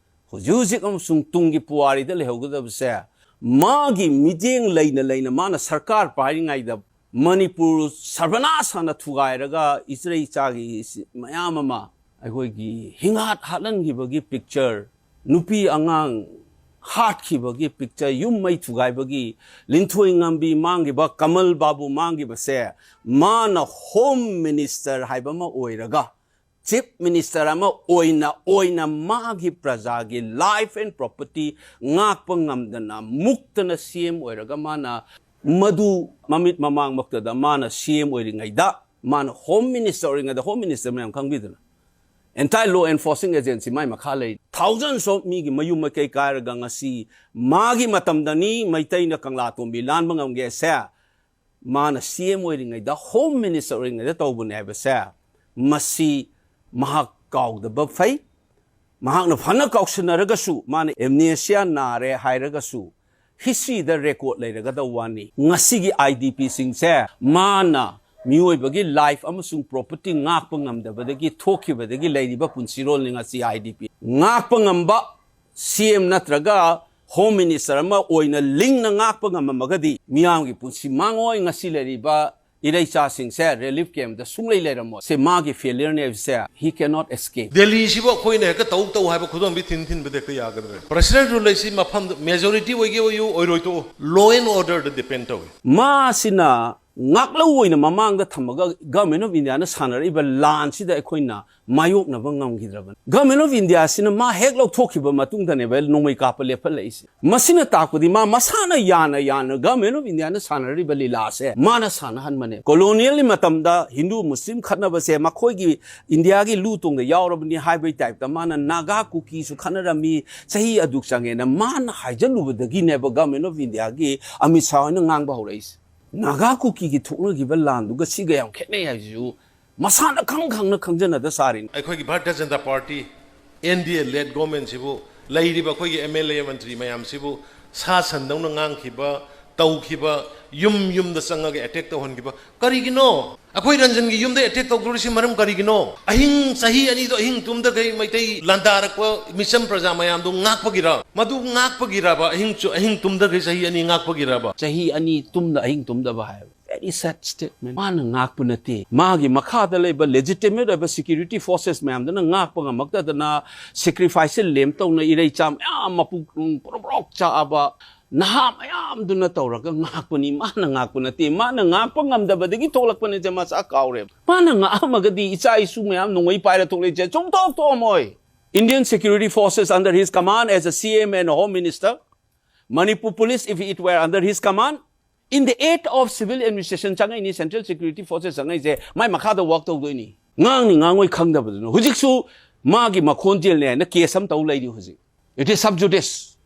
ꯍꯧꯖꯤꯛ ꯍꯧꯖꯤꯛ ꯑꯃꯁꯨꯡ ꯇꯨꯡꯒꯤ ꯄꯨꯋꯥꯔꯤꯗ ꯂꯩꯍꯧꯒꯗꯕꯁꯦ ꯃꯥꯒꯤ ꯃꯤꯠꯌꯦꯡ ꯂꯩꯅ ꯂꯩꯅ ꯃꯥꯅ ꯁꯔꯀꯥꯔ ꯄꯥꯏꯔꯤꯉꯩꯗ ꯃꯅꯤꯄꯨꯔ ꯁꯔꯕꯅꯥꯁ ꯍꯥꯟꯅ ꯊꯨꯒꯥꯏꯔꯒ ꯏꯆꯔꯩ ꯏꯆꯥꯒꯤ ꯃꯌꯥꯝ ꯑꯃ ꯑꯩꯈꯣꯏꯒꯤ ꯍꯤꯡꯍꯥꯠ ꯍꯥꯠꯍꯟꯈꯤꯕꯒꯤ ꯄꯤꯛꯆꯔ, ꯅꯨꯄꯤ ꯑꯉꯥꯡ ꯍꯥꯠꯈꯤꯕꯒꯤ ꯄꯤꯛꯆꯔ, ꯌꯨꯝ ꯃꯩ ꯊꯨꯒꯥꯏꯕꯒꯤ, ꯂꯤꯟꯊꯣꯏ ꯉꯝꯕꯤ ꯃꯥꯡꯈꯤꯕ, ꯀꯃꯜ ꯕꯥꯕꯨ ꯃꯥꯡꯈꯤꯕꯁꯦ ꯃꯥꯅ ꯍꯣꯝ ꯃꯤꯅꯤꯁꯇꯔ ꯍꯥꯏꯕ ꯑꯃ ꯑꯣꯏꯔꯒ, ꯆꯤꯐ ꯃꯤꯅꯤꯁꯇꯔ ꯑꯃ ꯑꯣꯏꯅ ꯑꯣꯏꯅ ꯃꯥꯒꯤ ꯄ꯭ꯔꯖꯥꯒꯤ life and property ꯉꯥꯛꯄ ꯉꯝꯗꯅ ꯃꯨꯛꯇꯅ ꯁꯤ ꯑꯦꯝ ꯑꯣꯏꯔꯒ ꯃꯥꯅ ꯃꯗꯨ ꯃꯃꯤꯠ ꯃꯃꯥꯡꯃꯛꯇꯗ ꯃꯥꯅ ꯁꯤ ꯑꯦꯝ ꯑꯣꯏꯔꯤꯉꯩꯗ ꯃꯥꯅ Home Minister ꯑꯣꯏꯔꯤꯉꯩꯗ, Home Minister ꯃꯌꯥꯝ ꯈꯪꯕꯤꯗꯅ, entire law enforcing agency ꯃꯥꯏ ꯃꯈꯥ ꯂꯩ꯫ Thousands of ꯃꯤꯒꯤ ꯃꯌꯨꯝ ꯃꯀꯩ ꯀꯥꯏꯔꯒ ꯉꯁꯤ ꯃꯥꯒꯤ ꯃꯇꯝꯗꯅꯤ ꯃꯩꯇꯩꯅ ꯀꯪꯂꯥ ꯇꯣꯝꯕꯤ ꯂꯥꯟꯕ ꯉꯝꯒꯦꯁꯦ ꯃꯥꯅ C M ꯑꯣꯏꯔꯤꯉꯩꯗ, Home Minister ꯑꯣꯏꯔꯤꯉꯩꯗ ꯇꯧꯕꯅꯦ ꯍꯥꯏꯕꯁꯦ ꯃꯁꯤ ꯃꯍꯥꯛ ꯀꯥꯎꯗꯕ ꯐꯩ꯫ ꯃꯍꯥꯛꯅ ꯐꯅ ꯀꯥꯎꯁꯤꯟꯅꯔꯒꯁꯨ, ꯃꯥꯅ amnesia ꯅꯥꯔꯦ ꯍꯥꯏꯔꯒꯁꯨ, historyꯗ record ꯂꯩꯔꯒꯗꯧꯕ ꯋꯥꯅꯤ꯫ ꯉꯁꯤꯒꯤ IDPꯁꯤꯡꯁꯦ ꯃꯥꯅ ꯃꯤꯑꯣꯏꯕꯒꯤ life ꯑꯃꯁꯨꯡ property ꯉꯥꯛꯄ ꯉꯝꯗꯕꯗꯒꯤ ꯊꯣꯛꯈꯤꯕꯗꯒꯤ ꯂꯩꯔꯤꯕ ꯄꯨꯟꯁꯤꯔꯣꯜꯅꯤ ꯉꯁꯤ IDP꯫ ꯉꯥꯛꯄ ꯉꯝꯕ C M ꯅꯠꯇ꯭ꯔꯒ Home Minister ꯑꯃ ꯑꯣꯏꯅ ꯂꯤꯡꯅ ꯉꯥꯛꯄ ꯉꯝꯃꯝꯃꯒꯗꯤ ꯃꯤꯌꯥꯝꯒꯤ ꯄꯨꯟꯁꯤ ꯃꯥꯡꯉꯣꯏ, ꯉꯁꯤ ꯂꯩꯔꯤꯕ ꯏꯔꯩꯆꯥꯁꯤꯡꯁꯦ relief campꯇ ꯁꯨꯡꯂꯩ ꯂꯩꯔꯝꯃꯣꯏ꯫ ꯁꯦ ꯃꯥꯒꯤ failureꯅꯦ ꯍꯥꯏꯕꯁꯦ, he cannot escape꯫ ꯗꯦꯜꯂꯤꯁꯤꯕꯨ ꯑꯩꯈꯣꯏꯅ ꯍꯦꯛꯇ ꯇꯧ ꯇꯧ ꯍꯥꯏꯕ ꯈꯨꯗꯣꯝꯕꯤ ꯊꯤꯟ ꯊꯤꯟꯕꯗ ꯍꯦꯛꯇ ꯌꯥꯒꯗ꯭ꯔꯥ? President rule ꯂꯩꯁꯤ ꯃꯐꯝꯗ majority ꯑꯣꯏꯒꯦ ꯑꯣꯏꯌꯨ ꯑꯣꯏꯔꯣꯏ ꯇꯣꯛꯎ, law and orderꯗ depend ꯇꯧꯏ꯫ ꯃꯥꯁꯤꯅ ꯉꯥꯛꯂꯧ ꯑꯣꯏꯅ ꯃꯃꯥꯡꯗ ꯊꯝꯃꯒ Government of Indiaꯅ ꯁꯥꯟꯅꯔꯛꯏꯕ ꯂꯥꯟꯁꯤꯗ ꯑꯩꯈꯣꯏꯅ ꯃꯥꯌꯣꯛꯅꯕ ꯉꯝꯈꯤꯗ꯭ꯔꯕꯅꯤ꯫ Government of Indiaꯁꯤꯅ ꯃꯥ ꯍꯦꯛ ꯂꯧꯊꯣꯛꯈꯤꯕ ꯃꯇꯨꯡꯗꯅꯦꯕ ꯅꯣꯡꯃꯩ ꯀꯥꯞꯄ ꯂꯦꯞꯍꯠꯂꯛꯏꯁꯦ꯫ ꯃꯁꯤꯅ ꯇꯥꯛꯄꯗꯤ ꯃꯥ ꯃꯁꯥꯅ ꯌꯥꯅ ꯌꯥꯅ Government of Indiaꯅ ꯁꯥꯟꯅꯔꯤꯕ ꯂꯤꯂꯥꯁꯦ ꯃꯥꯅ ꯁꯥꯟꯅꯍꯟꯕꯅꯦ꯫ Colonialꯒꯤ ꯃꯇꯝꯗ ꯍꯤꯟꯗꯨ ꯃꯨꯁꯂꯤꯝ ꯈꯠꯅꯕꯁꯦ ꯃꯈꯣꯏꯒꯤ ꯏꯟꯗꯤꯌꯥꯒꯤ ꯂꯨ ꯇꯣꯡꯗ ꯌꯥꯎꯔꯕꯅꯤ ꯍꯥꯏꯕꯒꯤ typeꯇ ꯃꯥꯅ ꯅꯥꯒꯥ ꯀꯨꯀꯤꯁꯨ ꯈꯠꯅꯔꯝꯃꯤ, ꯆꯍꯤ ꯑꯗꯨꯛ ꯆꯪꯉꯦꯅ ꯃꯥꯅ ꯍꯥꯏꯖꯜꯂꯨꯕꯗꯒꯤꯅꯦꯕ Government of Indiaꯒꯤ ꯑꯃꯤꯠ ꯁꯥꯍ ꯍꯣꯏꯅ ꯉꯥꯡꯕ ꯍꯧꯔꯛꯏꯁꯦ꯫ ꯅꯥꯒꯥ ꯀꯨꯀꯤꯒꯤ ꯊꯣꯛꯅꯈꯤꯕ ꯂꯥꯟꯗꯨꯒ ꯁꯤꯒ ꯌꯥꯝ ꯈꯦꯠꯅꯩ ꯍꯥꯏꯕꯁꯤꯁꯨ ꯃꯁꯥꯅ ꯈꯪ ꯈꯪꯅ ꯈꯪꯖꯅꯗ ꯁꯥꯔꯤꯅꯤ꯫ ꯑꯩꯈꯣꯏꯒꯤ Bharatiya Janata Party, N D A led governmentꯁꯤꯕꯨ, ꯂꯩꯔꯤꯕ ꯑꯩꯈꯣꯏꯒꯤ M L A ꯃꯟꯇ꯭ꯔꯤ ꯃꯌꯥꯝꯁꯤꯕꯨ ꯁꯥ ꯁꯟꯗꯧꯅ ꯉꯥꯡꯈꯤꯕ, ꯇꯧꯈꯤꯕ, ꯌꯨꯝ ꯌꯨꯝꯗ ꯆꯪꯉꯒ attack ꯇꯧꯍꯟꯈꯤꯕ ꯀꯔꯤꯒꯤꯅꯣ? ꯑꯩꯈꯣꯏ ꯔꯟꯖꯟꯒꯤ ꯌꯨꯝꯗ attack ꯇꯧꯗꯣꯔꯤꯁꯤ ꯃꯔꯝ ꯀꯔꯤꯒꯤꯅꯣ? ꯑꯍꯤꯡ ꯆꯍꯤ ꯑꯅꯤꯗꯣ ꯑꯍꯤꯡ ꯇꯨꯝꯗꯈꯩ ꯃꯩꯇꯩ ꯂꯥꯟꯗꯥꯔꯛꯄ ꯃꯤꯆꯝ ꯄ꯭ꯔꯖꯥ ꯃꯌꯥꯝꯗꯣ ꯉꯥꯛꯄꯒꯤꯔ? ꯃꯗꯨ ꯉꯥꯛꯄꯒꯤꯔꯕ? ꯑꯍꯤꯡ ꯆꯨ-, ꯑꯍꯤꯡ ꯇꯨꯝꯗꯈꯩ ꯆꯍꯤ ꯑꯅꯤ ꯉꯥꯛꯄꯒꯤꯔꯕ? ꯆꯍꯤ ꯑꯅꯤ ꯇꯨꯝꯗ ꯑꯍꯤꯡ ꯇꯨꯝꯗꯕ ꯍꯥꯏꯕ꯫ Very sad statement. ꯃꯥꯅ ꯉꯥꯛꯄ ꯅꯠꯇꯦ꯫ ꯃꯥꯒꯤ ꯃꯈꯥꯗ ꯂꯩꯕ legitimate ꯑꯣꯏꯕ security forces ꯃꯌꯥꯝꯗꯨꯅ ꯉꯥꯛꯄ ꯉꯝꯃꯛꯇꯗꯅ sacrifice ꯂꯦꯝ ꯇꯧꯅ ꯏꯔꯩꯆꯥ ꯃꯌꯥꯝ ꯃꯄꯨ ꯄ꯭ꯔꯣꯛ ꯄ꯭ꯔꯣꯛ ꯆꯥꯛꯑꯕ ꯅꯍꯥ ꯃꯌꯥꯝꯗꯨꯅ ꯇꯧꯔꯒ ꯉꯥꯛꯄꯅꯤ꯫ ꯃꯥꯅ ꯉꯥꯛꯄ ꯅꯠꯇꯦ꯫ ꯃꯥꯅ ꯉꯥꯛꯄ ꯉꯝꯗꯕꯗꯒꯤ ꯊꯣꯛꯂꯛꯄꯅꯦꯁꯦ ꯃꯁꯥ ꯀꯥꯎꯔꯦꯕ꯫ ꯃꯥꯅ ꯉꯥꯛꯑꯝꯃꯒꯗꯤ ꯏꯆꯥ ꯏꯁꯨ ꯃꯌꯥꯝ ꯅꯣꯡꯃꯩ ꯄꯥꯏꯔ ꯊꯣꯛꯂꯛꯏꯁꯦ ꯁꯨꯡꯊꯣꯛ ꯊꯣꯛꯑꯝꯃꯣꯏ꯫ Indian security forces under his command as a C M and a Home Minister, Manipur police, if it were under his command, In the aid of civil administration ꯆꯪꯉꯛꯏꯅꯤ, central security forces ꯆꯪꯉꯛꯏꯁꯦ ꯃꯥꯏ ꯃꯈꯥꯗ work ꯇꯧꯗꯣꯏꯅꯤ꯫ ꯉꯥꯡꯅꯤ ꯉꯥꯡꯉꯣꯏ ꯈꯪꯗꯕꯗꯨꯅ ꯍꯧꯖꯤꯛꯁꯨ ꯃꯥꯒꯤ ꯃꯈꯣꯟꯖꯦꯜꯅꯦ ꯍꯥꯏꯅ case ꯑꯃ ꯇꯧ ꯂꯩꯔꯤ ꯍꯧꯖꯤꯛ꯫ It is sub judice.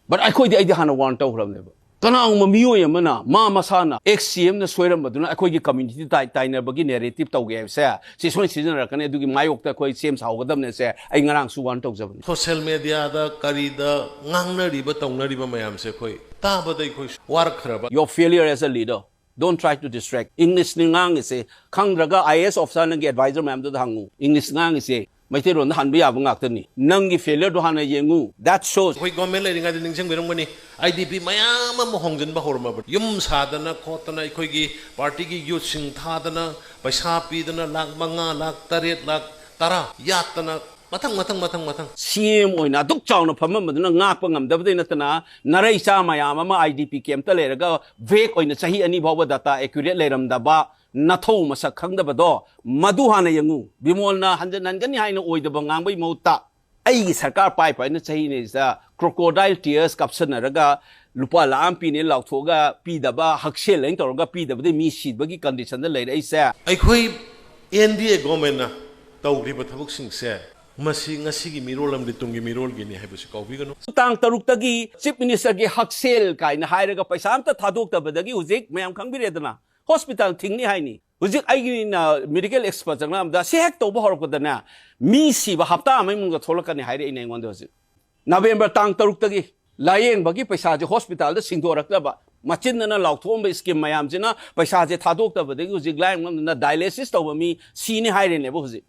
But ꯑꯩꯈꯣꯏꯗꯤ, ꯑꯩꯗꯤ ꯍꯥꯟꯅ warn ꯇꯧꯈ꯭ꯔꯕꯅꯦꯕ꯫ ꯀꯅꯥꯒꯨꯝꯕ ꯃꯤꯑꯣꯏ ꯑꯃꯅ ꯃꯥ ꯃꯁꯥꯅ ex C M ꯅ ꯁꯣꯏꯔꯝꯕꯗꯨꯅ ꯑꯩꯈꯣꯏꯒꯤ community ꯇꯥꯏ-, ꯇꯥꯏꯅꯕꯒꯤ narrative ꯇꯧꯒꯦ ꯍꯥꯏꯕꯁꯦ ꯁꯤ ꯁꯣꯏꯅ ꯁꯤꯖꯤꯟꯅꯔꯛꯀꯅꯤ, ꯑꯗꯨꯒꯤ ꯃꯥꯌꯣꯛꯇ ꯑꯩꯈꯣꯏ ꯁꯦꯝ ꯁꯥꯍꯧꯒꯗꯕꯅꯦꯁꯦ ꯑꯩ ꯉꯔꯥꯡꯁꯨ warn ꯇꯧꯖꯕꯅꯤ꯫ Social media ꯗ ꯀꯔꯤꯗ ꯉꯥꯡꯅꯔꯤꯕ ꯇꯧꯅꯔꯤꯕ ꯃꯌꯥꯝꯁꯦ ꯑꯩꯈꯣꯏ ꯇꯥꯕꯗ ꯑꯩꯈꯣꯏ ꯋꯥꯔꯛꯈ꯭ꯔꯕ꯫ Your failure as a leader. Don't try to distract. English ꯅꯤ ꯉꯥꯡꯉꯤꯁꯦ꯫ ꯈꯪꯗ꯭ꯔꯒ I A S officer ꯅꯪꯒꯤ advisor ꯃꯌꯥꯝꯗꯨꯗ ꯍꯪꯉꯨ꯫ English ꯉꯥꯡꯉꯤꯁꯦ ꯃꯩꯇꯩꯂꯣꯟꯗ ꯍꯟꯕ ꯌꯥꯕ ꯉꯥꯛꯇꯅꯤ꯫ ꯅꯪꯒꯤ failure ꯗꯣ ꯍꯥꯟꯅ ꯌꯦꯡꯉꯨ꯫ That shows. ꯑꯩꯈꯣꯏ government ꯂꯩꯔꯤꯉꯩꯗ ꯅꯤꯡꯁꯤꯡꯕꯤꯔꯝꯒꯅꯤ, I D P ꯃꯌꯥꯝ ꯑꯃ ꯍꯣꯡꯖꯤꯟꯕ ꯍꯧꯔꯝꯃꯕꯅꯤ꯫ ꯌꯨꯝ ꯁꯥꯗꯅ ꯈꯣꯠꯇꯅ ꯑꯩꯈꯣꯏꯒꯤ party ꯒꯤ youth ꯁꯤꯡ ꯊꯥꯗꯅ ꯄꯩꯁꯥ ꯄꯤꯗꯅ ꯂꯥꯈ ꯃꯉꯥ, ꯂꯥꯈ ꯇꯔꯦꯠ, ꯂꯥꯈ ꯇꯔꯥ ꯌꯥꯠꯇꯅ ꯃꯊꯪ, ꯃꯊꯪ, ꯃꯊꯪ, ꯃꯊꯪ꯫ C M ꯑꯣꯏꯅ ꯑꯗꯨꯛ ꯆꯥꯎꯅ ꯐꯝꯃꯝꯕꯗꯨꯅ ꯉꯥꯛꯄ ꯉꯝꯗꯕꯗꯩ ꯅꯠꯇꯅ ꯅꯔꯩ ꯆꯥ ꯃꯌꯥꯝ ꯑꯃ I D P camp ꯇ ꯂꯩꯔꯒ vague ꯑꯣꯏꯅ ꯆꯍꯤ ꯑꯅꯤ ꯐꯥꯎꯕ data accurate ꯂꯩꯔꯝꯗꯕ ꯅꯊꯧ ꯃꯁꯛ ꯈꯪꯗꯕꯗꯣ ꯃꯗꯨ ꯍꯥꯟꯅ ꯌꯦꯡꯉꯨ꯫ ꯕꯤꯃꯣꯜꯅ ꯍꯟꯖꯟ ꯍꯟꯒꯅꯤ ꯍꯥꯏꯅ ꯑꯣꯏꯗꯕ ꯉꯥꯡꯕꯒꯤ ꯃꯍꯨꯠꯇ ꯑꯩꯒꯤ ꯁꯔꯀꯥꯔ ꯄꯥꯏ ꯄꯥꯏꯅ ꯆꯍꯤ ꯑꯅꯤꯁꯤꯗ crocodile tears ꯀꯥꯞꯁꯟꯅꯔꯒ ꯂꯨꯄꯥ ꯂꯥꯈ ꯑꯃ ꯄꯤꯅꯦ ꯂꯥꯎꯊꯣꯛꯑꯒ ꯄꯤꯗꯕ, ꯍꯛꯁꯦꯜ ꯍꯥꯏꯅ ꯇꯧꯔꯒ ꯄꯤꯗꯕꯗꯩ ꯃꯤ ꯁꯤꯕꯒꯤ condition ꯗ ꯂꯩꯔꯛꯏꯁꯦ꯫ ꯑꯩꯈꯣꯏ N D A government ꯅ ꯇꯧꯈ꯭ꯔꯤꯕ ꯊꯕꯛꯁꯤꯡꯁꯦ ꯃꯁꯤ ꯉꯁꯤꯒꯤ ꯃꯤꯔꯣꯜ ꯑꯃꯗꯤ ꯇꯨꯡꯒꯤ ꯃꯤꯔꯣꯜꯒꯤꯅꯤ ꯍꯥꯏꯕꯁꯤ ꯀꯥꯎꯕꯤꯒꯅꯨ꯫ ꯇꯥꯡ ꯇꯔꯨꯛꯇꯒꯤ Chief Minister ꯒꯤ ꯍꯛꯁꯦꯜ ꯀꯥꯏꯅ ꯍꯥꯏꯔꯒ ꯄꯩꯁꯥ ꯑꯝꯇ ꯊꯥꯗꯣꯛꯇꯕꯗꯒꯤ ꯍꯧꯖꯤꯛ ꯃꯌꯥꯝ ꯈꯪꯕꯤꯔꯦꯗꯅ, hospital ꯊꯤꯡꯅꯤ ꯍꯥꯏꯅꯤ꯫ ꯍꯧꯖꯤꯛ ꯑꯩꯒꯤꯅ medical expert ꯆꯪꯂꯛꯑꯝꯗ ꯁꯤ ꯍꯦꯛ ꯇꯧꯕ ꯍꯧꯔꯛꯄꯗꯅꯦ ꯃꯤ ꯁꯤꯕ ꯍꯞꯇꯥ ꯑꯃꯒꯤ ꯃꯅꯨꯡꯗ ꯊꯣꯛꯂꯛꯀꯅꯤ ꯍꯥꯏꯔꯛꯏꯅꯦ ꯑꯩꯉꯣꯟꯗ ꯍꯧꯖꯤꯛ꯫ November ꯇꯥꯡ ꯇꯔꯨꯛꯇꯒꯤ ꯂꯥꯌꯦꯡꯕꯒꯤ ꯄꯩꯁꯥꯁꯦ hospital ꯗ ꯁꯤꯡꯗꯣꯔꯛꯇꯕ, ꯃꯆꯤꯟꯗꯅ ꯂꯥꯎꯊꯣꯛꯑꯝꯕ scheme ꯃꯌꯥꯝꯁꯤꯅ ꯄꯩꯁꯥꯁꯦ ꯊꯥꯗꯣꯛꯇꯕꯗꯒꯤ ꯍꯧꯖꯤꯛ ꯂꯥꯌꯦꯡꯕ ꯉꯝꯗꯅ dialysis ꯇꯧꯕ ꯃꯤ ꯁꯤꯅꯤ ꯍꯥꯏꯔꯦꯅꯦꯕ ꯍꯧꯖꯤꯛ꯫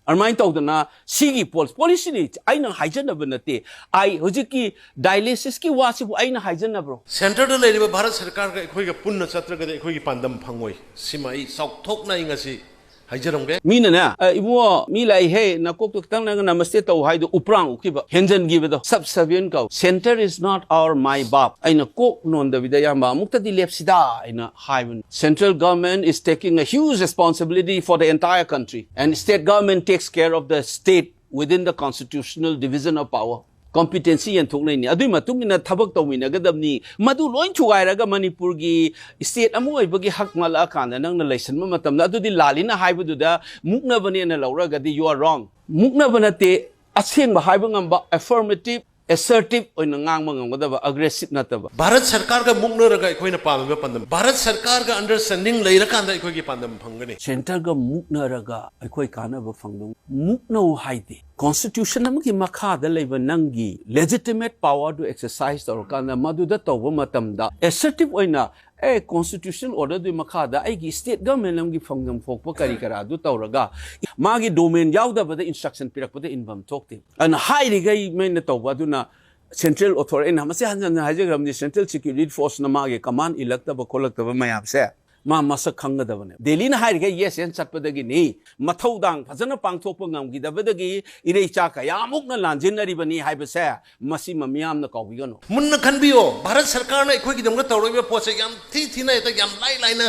ꯑꯗꯨꯃꯥꯏꯅ ꯇꯧꯗꯅ ꯁꯤꯒꯤ ꯄꯣ-, policy ꯅꯤ꯫ ꯑꯩꯅ ꯍꯥꯏꯖꯅꯕ ꯅꯠꯇꯦ꯫ ꯑꯩ ꯍꯧꯖꯤꯛꯀꯤ dialysis ꯀꯤ ꯋꯥꯁꯤꯕꯨ ꯑꯩꯅ ꯍꯥꯏꯖꯅꯕ꯭ꯔꯣ? Center ꯗ ꯂꯩꯔꯤꯕ ꯚꯥꯔꯠ ꯁꯔꯀꯥꯔꯒ ꯑꯩꯈꯣꯏꯒ ꯄꯨꯟꯅ ꯆꯠꯇ꯭ꯔꯒꯗꯤ ꯑꯩꯈꯣꯏꯒꯤ ꯄꯥꯟꯗꯝ ꯐꯪꯉꯣꯏ꯫ ꯁꯤꯃ ꯑꯩ ꯆꯥꯎꯊꯣꯛꯅ ꯑꯩ ꯉꯁꯤ ꯍꯥꯏꯖꯔꯝꯒꯦ꯫ ꯃꯤꯅꯅꯦ, "ꯑ, ꯏꯕꯨꯡꯉꯣ, ꯃꯤ ꯂꯥꯛꯏꯍꯦ, ꯅꯀꯣꯛꯇꯣ ꯈꯤꯇꯪ ꯅꯪ ꯅꯃꯁꯇꯦ ꯇꯧ" ꯍꯥꯏꯗꯣ ꯎꯄ꯭ꯔꯥꯡ ꯎꯛꯈꯤꯕ, ꯍꯦꯟꯖꯟꯈꯤꯕꯗꯣ, subservient ꯀꯧ꯫ "Center is not our ꯃꯥꯏ ꯕꯥꯞ"꯫ ꯑꯩꯅ ꯀꯣꯛ ꯅꯣꯟꯗꯕꯤꯗ, "ꯏꯌꯥꯝꯕ, ꯑꯃꯨꯛꯇꯗꯤ ꯂꯦꯞꯁꯤꯗ" ꯑꯩꯅ ꯍꯥꯏꯕꯅꯤ꯫ Central government is taking a huge responsibility for the entire country, and state government takes care of the state within the constitutional division of power. ꯀꯝꯄꯤꯇꯦꯟꯁꯤ ꯌꯦꯟꯊꯣꯛꯅꯩꯅꯤ꯫ ꯑꯗꯨꯒꯤ ꯃꯇꯨꯡ ꯏꯟꯅ ꯊꯕꯛ ꯇꯧꯃꯤꯟꯅꯒꯗꯕꯅꯤ꯫ ꯃꯗꯨ ꯂꯣꯏ ꯊꯨꯒꯥꯏꯔꯒ ꯃꯅꯤꯄꯨꯔꯒꯤ ꯁ꯭ꯇꯦꯠ ꯑꯃ ꯑꯣꯏꯕꯒꯤ ꯍꯛ ꯃꯥꯜꯂꯛꯑꯀꯥꯟꯗ ꯅꯪꯅ ꯂꯩꯁꯟꯕ ꯃꯇꯝꯗ, ꯑꯗꯨꯗꯤ ꯂꯥꯜꯂꯤꯅ ꯍꯥꯏꯕꯗꯨꯗ ꯃꯨꯛꯅꯕꯅꯦꯅ ꯂꯧꯔꯒꯗꯤ you are wrong꯫ ꯃꯨꯛꯅꯕ ꯅꯠꯇꯦ, ꯑꯁꯦꯡꯕ ꯍꯥꯏꯕ ꯉꯝꯕ, affirmative, assertive ꯑꯣꯏꯅ ꯉꯥꯡꯕ ꯉꯝꯒꯗꯕ, aggressive ꯅꯠꯇꯕ꯫ ꯚꯥꯔꯠ ꯁꯔꯀꯥꯔꯒ ꯃꯨꯛꯅꯔꯒ ꯑꯩꯈꯣꯏꯅ ꯄꯥꯝꯃꯤꯕ ꯄꯥꯟꯗꯝ, ꯚꯥꯔꯠ ꯁꯔꯀꯥꯔꯒ understanding ꯂꯩꯔꯀꯥꯟꯗ ꯑꯩꯈꯣꯏꯒꯤ ꯄꯥꯟꯗꯝ ꯐꯪꯒꯅꯤ꯫ ꯁꯦꯟꯇꯔꯒ ꯃꯨꯛꯅꯔꯒ ꯑꯩꯈꯣꯏ ꯀꯥꯟꯅꯕ ꯐꯪꯗꯧ? ꯃꯨꯛꯅꯧ ꯍꯥꯏꯗꯦ꯫ ꯀꯣꯟꯁꯇꯤꯇ꯭ꯌꯨꯁꯟ ꯑꯃꯒꯤ ꯃꯈꯥꯗ ꯂꯩꯕ ꯅꯪꯒꯤ legitimate power ꯗꯨ exercise ꯇꯧꯔꯀꯥꯟꯗ ꯃꯗꯨꯗ ꯇꯧꯕ ꯃꯇꯝꯗ assertive ꯑꯣꯏꯅ, ꯑꯦ, ꯀꯣꯟꯁꯇꯤꯇ꯭ꯌꯨꯁꯅꯦꯜ ꯑꯣꯔꯗꯔꯗꯨꯒꯤ ꯃꯈꯥꯗ ꯑꯩꯒꯤ ꯁ꯭ꯇꯦꯠ ꯒꯚꯔꯟꯃꯦꯟꯠ ꯑꯃꯒꯤ ꯐꯪꯐꯝ ꯊꯣꯛꯄ ꯀꯔꯤ ꯀꯔꯥꯗꯨ ꯇꯧꯔꯒ ꯃꯥꯒꯤ ꯗꯣꯃꯦꯟ ꯌꯥꯎꯗꯕꯗ ꯏꯟꯁꯇ꯭ꯔꯛꯁꯟ ꯄꯤꯔꯛꯄꯗ ꯏꯟꯐꯝ ꯊꯣꯛꯇꯦ꯫ ꯑꯗꯨꯅ ꯍꯥꯏꯔꯤꯈꯩ ꯃꯩꯅ ꯇꯧꯕ ꯑꯗꯨꯅ ꯁꯦꯟꯇ꯭ꯔꯦꯜ ꯑꯣꯊꯣꯔ-, ꯑꯩꯅ ꯃꯁꯤ ꯍꯟꯖꯟ ꯍꯟꯖꯟ ꯍꯥꯏꯖꯈ꯭ꯔꯕꯅꯤ, ꯁꯦꯟꯇ꯭ꯔꯦꯜ ꯁꯤꯀ꯭ꯌꯨꯔꯤꯇꯤ ꯐꯣꯔꯁꯅ ꯃꯥꯒꯤ ꯀꯃꯥꯟ ꯏꯜꯂꯛꯇꯕ ꯈꯣꯠꯂꯛꯇꯕ ꯃꯌꯥꯝꯁꯦ ꯃꯥ ꯃꯁꯛ ꯈꯪꯒꯗꯕꯅꯦ꯫ ꯗꯦꯜꯂꯤꯅ ꯍꯥꯏꯔꯤꯈꯩ ꯌꯦꯁ ꯑꯦꯟ ꯆꯠꯄꯗꯒꯤꯅꯤ꯫ ꯃꯊꯧꯗꯥꯡ ꯐꯖꯅ ꯄꯥꯡꯊꯣꯛꯄ ꯉꯝꯈꯤꯗꯕꯗꯒꯤ ꯏꯔꯩꯆꯥ ꯀꯌꯥꯃꯨꯛꯅ ꯂꯥꯟꯖꯤꯟꯅꯔꯤꯕꯅꯤ ꯍꯥꯏꯕꯁꯦ ꯃꯁꯤꯃ ꯃꯤꯌꯥꯝꯅ ꯀꯥꯎꯕꯤꯒꯅꯨ꯫ ꯃꯨꯟꯅ ꯈꯟꯕꯤꯌꯣ, ꯚꯥꯔꯠ ꯁꯔꯀꯥꯔꯅ ꯑꯩꯈꯣꯏꯒꯤꯗꯃꯛꯇ ꯇꯧꯔꯛꯏꯕ ꯄꯣꯠꯁꯦ ꯌꯥꯝ ꯊꯤ ꯊꯤꯅ ꯍꯦꯛꯇ ꯌꯥꯝ ꯂꯥꯏ ꯂꯥꯏꯅ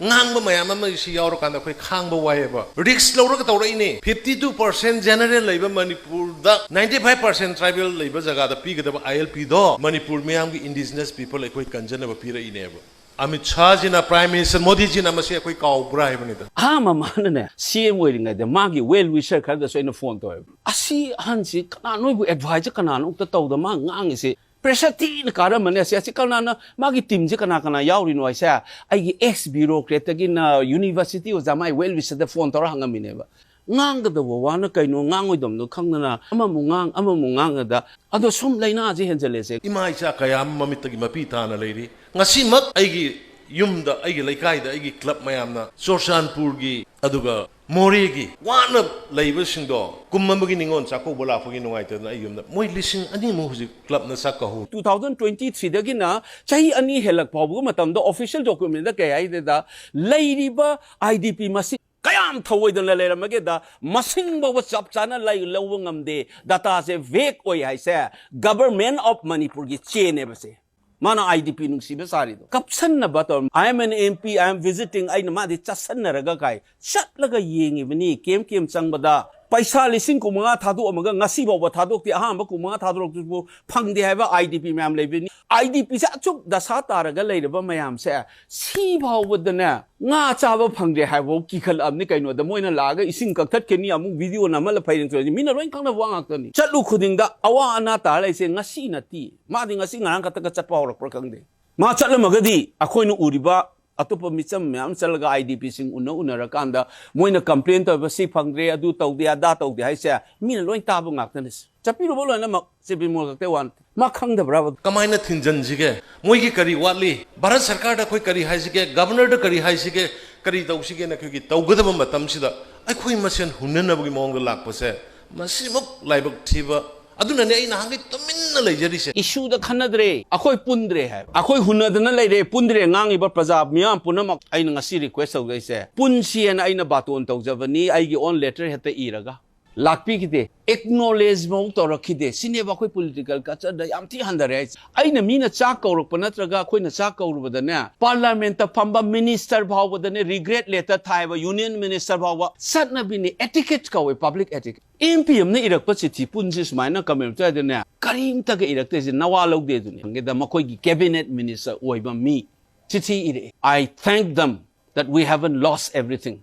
ꯉꯥꯡꯕ ꯃꯌꯥꯝ ꯑꯃ ꯁꯤ ꯌꯥꯎꯔꯀꯥꯟꯗ ꯑꯩꯈꯣꯏ ꯈꯥꯡꯕ ꯋꯥꯏꯑꯦꯕ꯫ ꯔꯤꯛꯁ ꯂꯧꯔꯒ ꯇꯧꯔꯛꯏꯅꯦ꯫ Fifty two percent general ꯂꯩꯕ ꯃꯅꯤꯄꯨꯔꯗ ninety five percent tribal ꯂꯩꯕ ꯖꯒꯥꯗ ꯄꯤꯒꯗꯕ ILP ꯗꯣ ꯃꯅꯤꯄꯨꯔ ꯃꯤꯌꯥꯝꯒꯤ indigenous people ꯑꯩꯈꯣꯏ ꯀꯟꯖꯅꯕ ꯄꯤꯔꯛꯏꯅꯦꯕ꯫ ꯑꯃꯤꯠ ꯁꯥꯍꯖꯤꯅ, ꯄ꯭ꯔꯥꯏꯝ ꯃꯤꯅꯤꯁꯇꯔ ꯃꯣꯗꯤꯖꯤꯅ ꯃꯁꯤ ꯑꯩꯈꯣꯏ ꯀꯥꯎꯕ꯭ꯔꯥ ꯍꯥꯏꯕꯅꯤꯗ꯫ ꯑꯍꯥꯟꯕ ꯃꯥꯅꯅꯦ, ꯁꯤ ꯑꯦꯝ ꯑꯣꯏꯔꯤꯉꯩꯗ ꯃꯥꯒꯤ ꯋꯦꯜ ꯋꯤꯁꯔ ꯈꯔꯗꯁꯨ ꯑꯩꯅ ꯐꯣꯟ ꯇꯧꯋꯦꯕ꯫ "ꯑꯁꯤ ꯑꯍꯟꯁꯤ ꯀꯅꯥ, ꯅꯣꯏꯕꯨ ꯑꯦꯗꯚꯥꯏꯁ ꯀꯅꯥꯅꯣ ꯑꯝꯇ ꯇꯧꯗ ꯃꯥ ꯉꯥꯡꯉꯤꯁꯤ? ꯄ꯭ꯔꯦꯁꯔ ꯊꯤꯅ ꯀꯥꯔꯝꯃꯅꯤ꯫ ꯑꯁꯤ, ꯑꯁꯤ ꯀꯅꯥꯅ, ꯃꯥꯒꯤ ꯇꯤꯝꯁꯤ ꯀꯅꯥ ꯀꯅꯥ ꯌꯥꯎꯔꯤꯅꯣ?" ꯍꯥꯏꯁꯦ ꯑꯩꯒꯤ ꯑꯦꯛꯁ ꯕ꯭ꯌꯨꯔꯣꯀ꯭ꯔꯦꯠꯇꯒꯤꯅ ꯌꯨꯅꯤꯚꯔꯁꯤꯇꯤ ꯑꯣꯖꯥ ꯃꯥꯏ ꯋꯦꯜ ꯋꯤꯁꯔꯗ ꯐꯣꯟ ꯇꯧꯔ ꯍꯪꯉꯝꯃꯤꯅꯦꯕ꯫ ꯉꯥꯡꯒꯗꯕ ꯋꯥꯅ ꯀꯩꯅꯣ, ꯉꯥꯡꯉꯣꯏꯗꯕꯗꯣ ꯈꯪꯗꯅ ꯑꯃꯃꯨꯛ ꯉꯥꯡ, ꯑꯃꯃꯨꯛ ꯉꯥꯡꯉꯗ, ꯑꯗꯣ ꯁꯨꯝ ꯂꯥꯏꯅꯥꯁꯦ ꯍꯦꯟꯖꯜꯂꯦꯁꯦ꯫ ꯏꯃꯥ ꯏꯆꯥ ꯀꯌꯥ ꯑꯃ ꯃꯃꯤꯠꯇꯒꯤ ꯃꯄꯤ ꯇꯥꯅ ꯂꯩꯔꯤ꯫ ꯉꯁꯤꯃꯛ ꯑꯩꯒꯤ ꯌꯨꯝꯗ, ꯑꯩꯒꯤ ꯂꯩꯀꯥꯏꯗ, ꯑꯩꯒꯤ ꯀ꯭ꯂꯕ ꯃꯌꯥꯝꯅ ꯆꯨꯔꯆꯥꯟꯄꯨꯔꯒꯤ, ꯑꯗꯨꯒ ꯃꯣꯔꯦꯒꯤ ꯋꯥꯅ ꯂꯩꯕꯁꯤꯡꯗꯣ, ꯀꯨꯝ ꯑꯃꯒꯤ ꯅꯤꯉꯣꯜ ꯆꯥꯛꯀꯧꯕ ꯂꯥꯛꯄꯒꯤ ꯅꯨꯡꯉꯥꯏꯇꯗꯅ ꯑꯩ ꯌꯨꯝꯗ ꯃꯣꯏ ꯂꯤꯁꯤꯡ ꯑꯅꯤꯃꯨꯛ ꯍꯧꯖꯤꯛ ꯀ꯭ꯂꯕꯅ ꯆꯥꯛ ꯀꯧꯍꯧꯔꯤ꯫ Two thousand twenty three ꯗꯒꯤꯅ ꯆꯍꯤ ꯑꯅꯤ ꯍꯦꯜꯂꯛ ꯐꯥꯎꯕꯒꯤ ꯃꯇꯝꯗ ꯑꯣꯐꯤꯁꯤꯌꯦꯜ ꯗꯣꯀꯨꯃꯦꯟꯗ ꯀꯩ ꯍꯥꯏꯗꯦꯗ, ꯂꯩꯔꯤꯕ IDP ꯃꯁꯤꯡ ꯀꯌꯥꯝ ꯊꯧꯑꯣꯏꯗꯅ ꯂꯩꯔꯝꯃꯒꯦꯗ, ꯃꯁꯤꯡ ꯐꯥꯎꯕ ꯆꯞ ꯆꯥꯅ ꯂꯩ-, ꯂꯧꯕ ꯉꯝꯗꯦ꯫ ꯗꯇꯥꯁꯦ ꯚꯦꯛ ꯑꯣꯏ ꯍꯥꯏꯁꯦ ꯒꯚꯔꯟꯃꯦꯟꯠ ꯑꯣꯐ ꯃꯅꯤꯄꯨꯔꯒꯤ ꯆꯦꯅꯦꯕꯁꯦ꯫ ꯃꯥꯅ IDP ꯅꯨꯡꯁꯤꯕ ꯁꯥꯔꯤꯗꯣ꯫ ꯀꯞꯁꯟꯅꯕ ꯇꯧꯔ, "I am an MP, I am visiting", ꯑꯩꯅ ꯃꯥꯗꯤ ꯆꯠꯁꯟꯅꯔꯒ ꯀꯥꯏ ꯆꯠꯂꯒ ꯌꯦꯡꯉꯤꯕꯅꯤ꯫ ꯀꯦꯝ ꯀꯦꯝ ꯆꯪꯕꯗ ꯄꯩꯁꯥ ꯂꯤꯁꯤꯡ ꯀꯨꯟꯃꯉꯥ ꯊꯥꯗꯣꯛꯑꯝꯃꯒ ꯉꯁꯤ ꯐꯥꯎꯕ ꯊꯥꯗꯣꯛꯇꯦ꯫ ꯑꯍꯥꯟꯕ ꯀꯨꯟꯃꯉꯥ ꯊꯥꯗꯣꯔꯛꯇꯁꯨ ꯐꯪꯗꯦ ꯍꯥꯏꯕ ꯑꯥꯏ ꯗꯤ ꯄꯤ ꯃꯌꯥꯝ ꯂꯩꯕꯅꯤ꯫ ꯑꯥꯏ ꯗꯤ ꯄꯤꯁꯦ ꯑꯁꯨꯛ ꯗꯁꯥ ꯇꯥꯔꯒ ꯂꯩꯔꯕ ꯃꯌꯥꯝꯁꯦ ꯁꯤ ꯐꯥꯎꯕꯗꯅꯦ ꯉꯥ ꯆꯥꯕ ꯐꯪꯗ꯭ꯔꯦ ꯍꯥꯏꯕꯐꯥꯎ ꯀꯤꯈꯠꯂꯛꯑꯕꯅꯤ꯫ ꯀꯩꯅꯣꯗ ꯃꯣꯏꯅ ꯂꯥꯛꯑꯒ ꯏꯁꯤꯡ ꯀꯛꯊꯠꯀꯅꯤ, ꯑꯃꯨꯛ ꯚꯤꯗꯤꯑꯣ ꯅꯝꯍꯜꯂ ꯐꯩꯔꯦꯟ ꯇꯧꯔꯅꯤ꯫ ꯃꯤꯅ ꯂꯣꯏ ꯈꯪꯅꯕ ꯋꯥ ꯉꯥꯛꯇꯅꯤ꯫ ꯆꯠꯂꯨ ꯈꯨꯗꯤꯡꯗ ꯑꯋꯥ ꯑꯅꯥ ꯇꯥꯔ ꯂꯩꯁꯦ ꯉꯁꯤ ꯅꯠꯇꯦ꯫ ꯃꯥꯗꯤ ꯉꯁꯤ ꯉꯔꯥꯡ ꯈꯛꯇꯒ ꯆꯠꯄ ꯍꯧꯔꯛꯄ꯭ꯔꯥ ꯈꯪꯗꯦ꯫ ꯃꯥ ꯆꯠꯂꯝꯃꯒꯗꯤ ꯑꯩꯈꯣꯏꯅ ꯎꯔꯤꯕ ꯑꯇꯣꯞꯄ ꯃꯤꯆꯝ ꯃꯌꯥꯝ ꯆꯠꯂꯒ ꯑꯥꯏ ꯗꯤ ꯄꯤꯁꯤꯡ ꯎꯅ ꯎꯅꯔꯀꯥꯟꯗ ꯃꯣꯏꯅ ꯀꯝꯄ꯭ꯂꯦꯟ ꯇꯧꯕ, "ꯁꯤ ꯐꯪꯗ꯭ꯔꯦ, ꯑꯗꯨ ꯇꯧꯗꯦ, ꯑꯗꯥ ꯇꯧꯗꯦ" ꯍꯥꯏꯁꯦ ꯃꯤꯅ ꯂꯣꯏ ꯇꯥꯕ ꯉꯥꯛꯇꯅꯤ꯫ ꯆꯠꯄꯤꯔꯨꯕ ꯂꯣꯏꯅꯃꯛ ꯁꯤ ꯕꯤꯃꯣꯜ ꯈꯛꯇ ꯋꯥ ꯅꯠꯇꯦ꯫ ꯃꯥ ꯈꯪꯗꯕ꯭ꯔꯥꯕ? ꯀꯃꯥꯏꯅ ꯊꯤꯡꯖꯤꯟꯁꯤꯒꯦ? ꯃꯣꯏꯒꯤ ꯀꯔꯤ ꯋꯥꯠꯂꯤ? ꯚꯥꯔꯠ ꯁꯔꯀꯥꯔꯗ ꯑꯩꯈꯣꯏ ꯀꯔꯤ ꯍꯥꯏꯁꯤꯒꯦ? ꯒꯚꯔꯅꯔꯗ ꯀꯔꯤ ꯍꯥꯏꯁꯤꯒꯦ? ꯀꯔꯤ ꯇꯧꯁꯤꯒꯦꯅ ꯑꯩꯈꯣꯏꯒꯤ ꯇꯧꯒꯗꯕ ꯃꯇꯝꯁꯤꯗ ꯑꯩꯈꯣꯏ ꯃꯁꯦꯟ ꯍꯨꯟꯅꯅꯕꯒꯤ ꯃꯑꯣꯡꯗ ꯂꯥꯛꯄꯁꯦ, ꯃꯁꯤꯃꯨꯛ ꯂꯥꯏꯕꯛ ꯊꯤꯕ꯫ ꯑꯗꯨꯅꯅꯦ ꯑꯩ ꯅꯍꯥꯟꯒꯩ ꯇꯨꯃꯤꯟꯅ ꯂꯩꯖꯔꯤꯁꯦ꯫ ꯏꯁꯨꯗ ꯈꯟꯅꯗ꯭ꯔꯦ, ꯑꯩꯈꯣꯏ ꯄꯨꯟꯗ꯭ꯔꯦ ꯍꯥꯏꯕ꯫ ꯑꯩꯈꯣꯏ ꯍꯨꯟꯅꯗꯅ ꯂꯩꯔꯦ, ꯄꯨꯟꯗ꯭ꯔꯦ꯫ ꯉꯥꯡꯉꯤꯕ ꯄ꯭ꯔꯖꯥ ꯃꯤꯌꯥꯝ ꯄꯨꯝꯅꯃꯛ ꯑꯩꯅ ꯉꯁꯤ ꯔꯤꯀ꯭ꯋꯦꯁ ꯇꯧꯖꯩꯁꯦ, ꯄꯨꯟꯁꯤꯑꯅ ꯑꯩꯅ ꯕꯥꯇꯣꯟ ꯇꯧꯖꯕꯅꯤ, ꯑꯩꯒꯤ ꯑꯣꯟ ꯂꯦꯇꯔ ꯍꯦꯛꯇ ꯏꯔꯒ꯫ ꯂꯥꯛꯄꯤꯈꯤꯗꯦ, ꯑꯦꯛꯅꯣꯂꯦꯖ ꯐꯥꯎ ꯇꯧꯔꯛꯈꯤꯗꯦ꯫ ꯁꯤꯅꯦꯕ ꯑꯩꯈꯣꯏ ꯄꯣꯂꯤꯇꯤꯀꯦꯜ ꯀꯜꯆꯔꯗ ꯌꯥꯝ ꯊꯤ ꯍꯟꯊꯔꯦ ꯍꯥꯏꯁꯦ꯫ ꯑꯩꯅ ꯃꯤꯅ ꯆꯥꯛ ꯀꯧꯔꯛꯄ ꯅꯠꯇ꯭ꯔꯒ ꯑꯩꯈꯣꯏꯅ ꯆꯥꯛ ꯀꯧꯔꯨꯕꯗꯅꯦ, ꯄꯥꯔꯂꯥꯃꯦꯟꯠꯇ ꯐꯝꯕ ꯃꯤꯅꯤꯁꯇꯔ ꯐꯥꯎꯕꯗꯅꯦ ꯔꯤꯒ꯭ꯔꯦꯠ ꯂꯦꯇꯔ ꯊꯥꯏꯕ, ꯌꯨꯅꯤꯌꯟ ꯃꯤꯅꯤꯁꯇꯔ ꯐꯥꯎꯕ꯫ ꯆꯠꯅꯕꯤꯅꯤ, ꯑꯦꯇꯤꯀꯦꯠ ꯀꯧꯋꯦ, ꯄꯕ꯭ꯂꯤꯛ ꯑꯦꯇꯤꯀꯦꯠ꯫ ꯑꯦꯝ ꯄꯤ ꯑꯃꯅ ꯏꯔꯛꯄ ꯆꯤꯊꯤ ꯄꯨꯟꯁꯤ ꯁꯨꯃꯥꯏꯅ ꯀꯃꯦꯟꯇꯗꯅꯦ ꯀꯔꯤꯝꯇꯒ ꯏꯔꯛꯇꯦꯁꯦ ꯅꯋꯥ ꯂꯧꯗꯦ ꯑꯗꯨꯅꯤ꯫ ꯍꯪꯒꯦꯗ ꯃꯈꯣꯏꯒꯤ ꯀꯦꯕꯤꯅꯦꯠ ꯃꯤꯅꯤꯁꯇꯔ ꯑꯣꯏꯕ ꯃꯤ ꯆꯤꯊꯤ ꯏꯔꯛꯑꯦ, "I thank them that we haven't lost everything."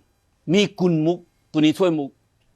ꯃꯤ ꯀꯨꯟꯃꯨꯛ, ꯀꯨꯟꯅꯤꯊꯣꯏꯃꯨꯛ